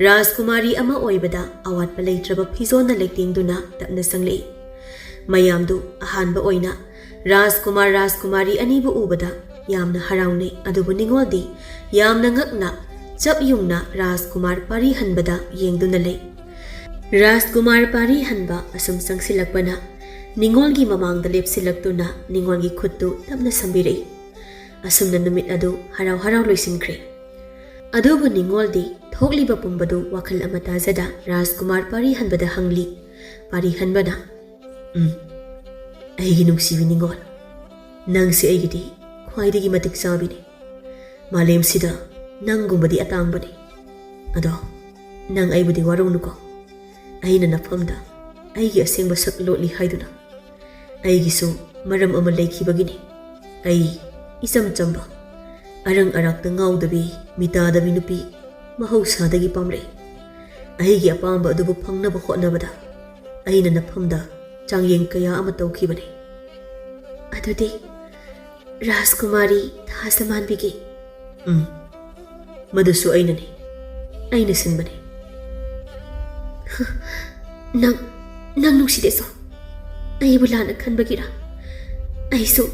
ꯔꯥꯖꯀꯨꯃꯥꯔꯤ ꯑꯃ ꯑꯣꯏꯕꯗ ꯑꯋꯥꯠꯄ ꯂꯩꯇ꯭ꯔꯕ ꯐꯤꯖꯣꯜꯅ ꯂꯩꯇꯦꯡꯗꯨꯅ ꯇꯞꯅ ꯆꯪꯂꯛꯏ꯫ ꯃꯌꯥꯝꯗꯨ ꯑꯍꯥꯟꯕ ꯑꯣꯏꯅ ꯔꯥꯖꯀꯨꯃꯥꯔ ꯔꯥꯖꯀꯨꯃꯥꯔꯤ ꯑꯅꯤꯕꯨ ꯎꯕꯗ ꯌꯥꯝꯅ ꯍꯔꯥꯎꯅꯩ, ꯑꯗꯨꯕꯨ ꯅꯤꯉꯣꯜꯗꯤ ꯌꯥꯝꯅ ꯉꯛꯅ ꯆꯞ ꯌꯨꯡꯅ ꯔꯥꯖꯀꯨꯃꯥꯔ ꯄꯥꯔꯤ ꯍꯟꯕꯗ ꯌꯦꯡꯗꯨꯅ ꯂꯩ꯫ ꯔꯥꯖꯀꯨꯃꯥꯔ ꯄꯥꯔꯤ ꯍꯟꯕ ꯑꯁꯨꯝ ꯆꯪꯁꯤꯜꯂꯛꯄꯅ ꯅꯤꯉꯣꯜꯒꯤ ꯃꯃꯥꯡꯗ ꯂꯦꯞꯁꯤꯜꯂꯛꯇꯨꯅ ꯅꯤꯉꯣꯜꯒꯤ ꯈꯨꯠꯇꯨ ꯇꯞꯅ ꯁꯝꯕꯤꯔꯛꯏ꯫ ꯑꯁꯨꯝꯅ ꯅꯨꯃꯤꯠ ꯑꯗꯨ ꯍꯔꯥꯎ ꯍꯔꯥꯎ ꯂꯣꯏꯁꯤꯟꯈ꯭ꯔꯦ꯫ ꯑꯗꯨꯕꯨ ꯅꯤꯉꯣꯜꯗꯤ ꯊꯣꯛꯂꯤꯕ ꯄꯨꯝꯕꯗꯨ ꯋꯥꯈꯜ ꯑꯃ ꯇꯥꯖꯗ ꯔꯥꯖꯀꯨꯃꯥꯔ ꯄꯥꯔꯤ ꯍꯟꯕꯗ ꯍꯪꯂꯤ꯫ ꯄꯥꯔꯤ ꯍꯟꯕꯅ, ꯎꯝ, ꯑꯩꯒꯤ ꯅꯨꯡꯁꯤꯕꯤ ꯅꯤꯉꯣꯜ, ꯅꯪꯁꯦ ꯑꯩꯒꯤꯗꯤ ꯈ꯭ꯋꯥꯏꯗꯒꯤ ꯃꯇꯤꯛ ꯆꯥꯕꯤꯅꯤ꯫ ꯃꯥꯂꯦꯝꯁꯤꯗ ꯅꯪꯒꯨꯝꯕꯗꯤ ꯑꯇꯥꯡꯕꯅꯤ꯫ ꯑꯗꯣ ꯅꯪ ꯑꯩꯕꯨꯗꯤ ꯋꯥꯔꯧꯅꯨꯀꯣ꯫ ꯑꯩꯅ ꯅꯐꯝꯗ ꯑꯩꯒꯤ ꯑꯁꯦꯡꯕ ꯁꯛ ꯂꯣꯠꯂꯤ ꯍꯥꯏꯗꯨꯅ꯫ ꯑꯩꯒꯤꯁꯨ ꯃꯔꯝ ꯑꯃ ꯂꯩꯈꯤꯕꯒꯤꯅꯤ꯫ ꯑꯩ ꯏꯆꯝ ꯆꯝꯕ, ꯑꯔꯪ ꯑꯔꯥꯛꯇ ꯉꯥꯎꯗꯕꯤ, ꯃꯤꯇꯥꯗꯕꯤ ꯅꯨꯄꯤ ꯃꯍꯧꯁꯥꯗꯒꯤ ꯄꯥꯝꯂꯛꯏ꯫ ꯑꯩꯒꯤ ꯑꯄꯥꯝꯕ ꯑꯗꯨꯕꯨ ꯐꯪꯅꯕ ꯍꯣꯠꯅꯕꯗ ꯑꯩꯅ ꯅꯐꯝꯗ ꯆꯥꯡꯌꯦꯡ ꯀꯌꯥ ꯑꯃ ꯇꯧꯈꯤꯕꯅꯤ꯫ ꯑꯗꯨꯗꯤ ꯔꯥꯖꯀꯨꯃꯥꯔꯤ ꯊꯥꯖꯃꯥꯟꯕꯤꯒꯤ? ꯎꯝ, ꯃꯗꯨꯁꯨ ꯑꯩꯅꯅꯤ꯫ ꯑꯩꯅ ꯁꯤꯟꯕꯅꯤ꯫ ꯅꯪ, ꯅꯪ ꯅꯨꯡꯁꯤꯗꯦꯁꯣ꯫ ꯑꯩꯕꯨ ꯂꯥꯟꯅ ꯈꯟꯕꯒꯤꯔ? ꯑꯩꯁꯨ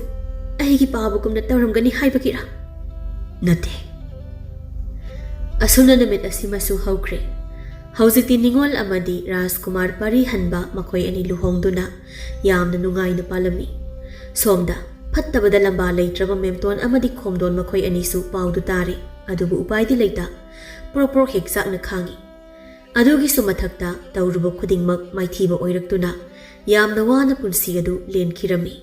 ꯑꯩꯒꯤ ꯄꯥꯕꯒꯨꯝꯅ ꯇꯧꯔꯝꯒꯅꯤ ꯍꯥꯏꯕꯒꯤꯔ? ꯅꯠꯇꯦ꯫ ꯑꯁꯨꯝꯅ ꯅꯨꯃꯤꯠ ꯑꯁꯤꯃꯁꯨ ꯍꯧꯈ꯭ꯔꯦ꯫ ꯍꯧꯖꯤꯛꯇꯤ ꯅꯤꯉꯣꯜ ꯑꯃꯗꯤ ꯔꯥꯖꯀꯨꯃꯥꯔ ꯄꯥꯔꯤ ꯍꯟꯕ ꯃꯈꯣꯏ ꯑꯅꯤ ꯂꯨꯍꯣꯡꯗꯨꯅ ꯌꯥꯝꯅ ꯅꯨꯡꯉꯥꯏꯅ ꯄꯥꯜꯂꯝꯃꯤ꯫ ꯁꯣꯝꯗ ꯐꯠꯇꯕꯗ ꯂꯝꯕꯥ ꯂꯩꯇ꯭ꯔꯕ ꯃꯦꯝꯇꯣꯟ ꯑꯃꯗꯤ ꯈꯣꯝꯗꯣꯟ ꯃꯈꯣꯏ ꯑꯅꯤꯁꯨ ꯄꯥꯎꯗꯨ ꯇꯥꯔꯦ꯫ ꯑꯗꯨꯕꯨ ꯎꯄꯥꯏꯗꯤ ꯂꯩꯇ ꯄ꯭ꯔꯣꯛ ꯄ꯭ꯔꯣꯛ ꯍꯦꯛ ꯆꯥꯛꯅ ꯈꯥꯡꯉꯤ꯫ ꯑꯗꯨꯒꯤꯁꯨ ꯃꯊꯛꯇ ꯇꯧꯔꯨꯕ ꯈꯨꯗꯤꯡꯃꯛ ꯃꯥꯏꯊꯤꯕ ꯑꯣꯏꯔꯛꯇꯨꯅ ꯌꯥꯝꯅ ꯋꯥꯅ ꯄꯨꯟꯁꯤ ꯑꯗꯨ ꯂꯦꯟꯈꯤꯔꯝꯃꯤ꯫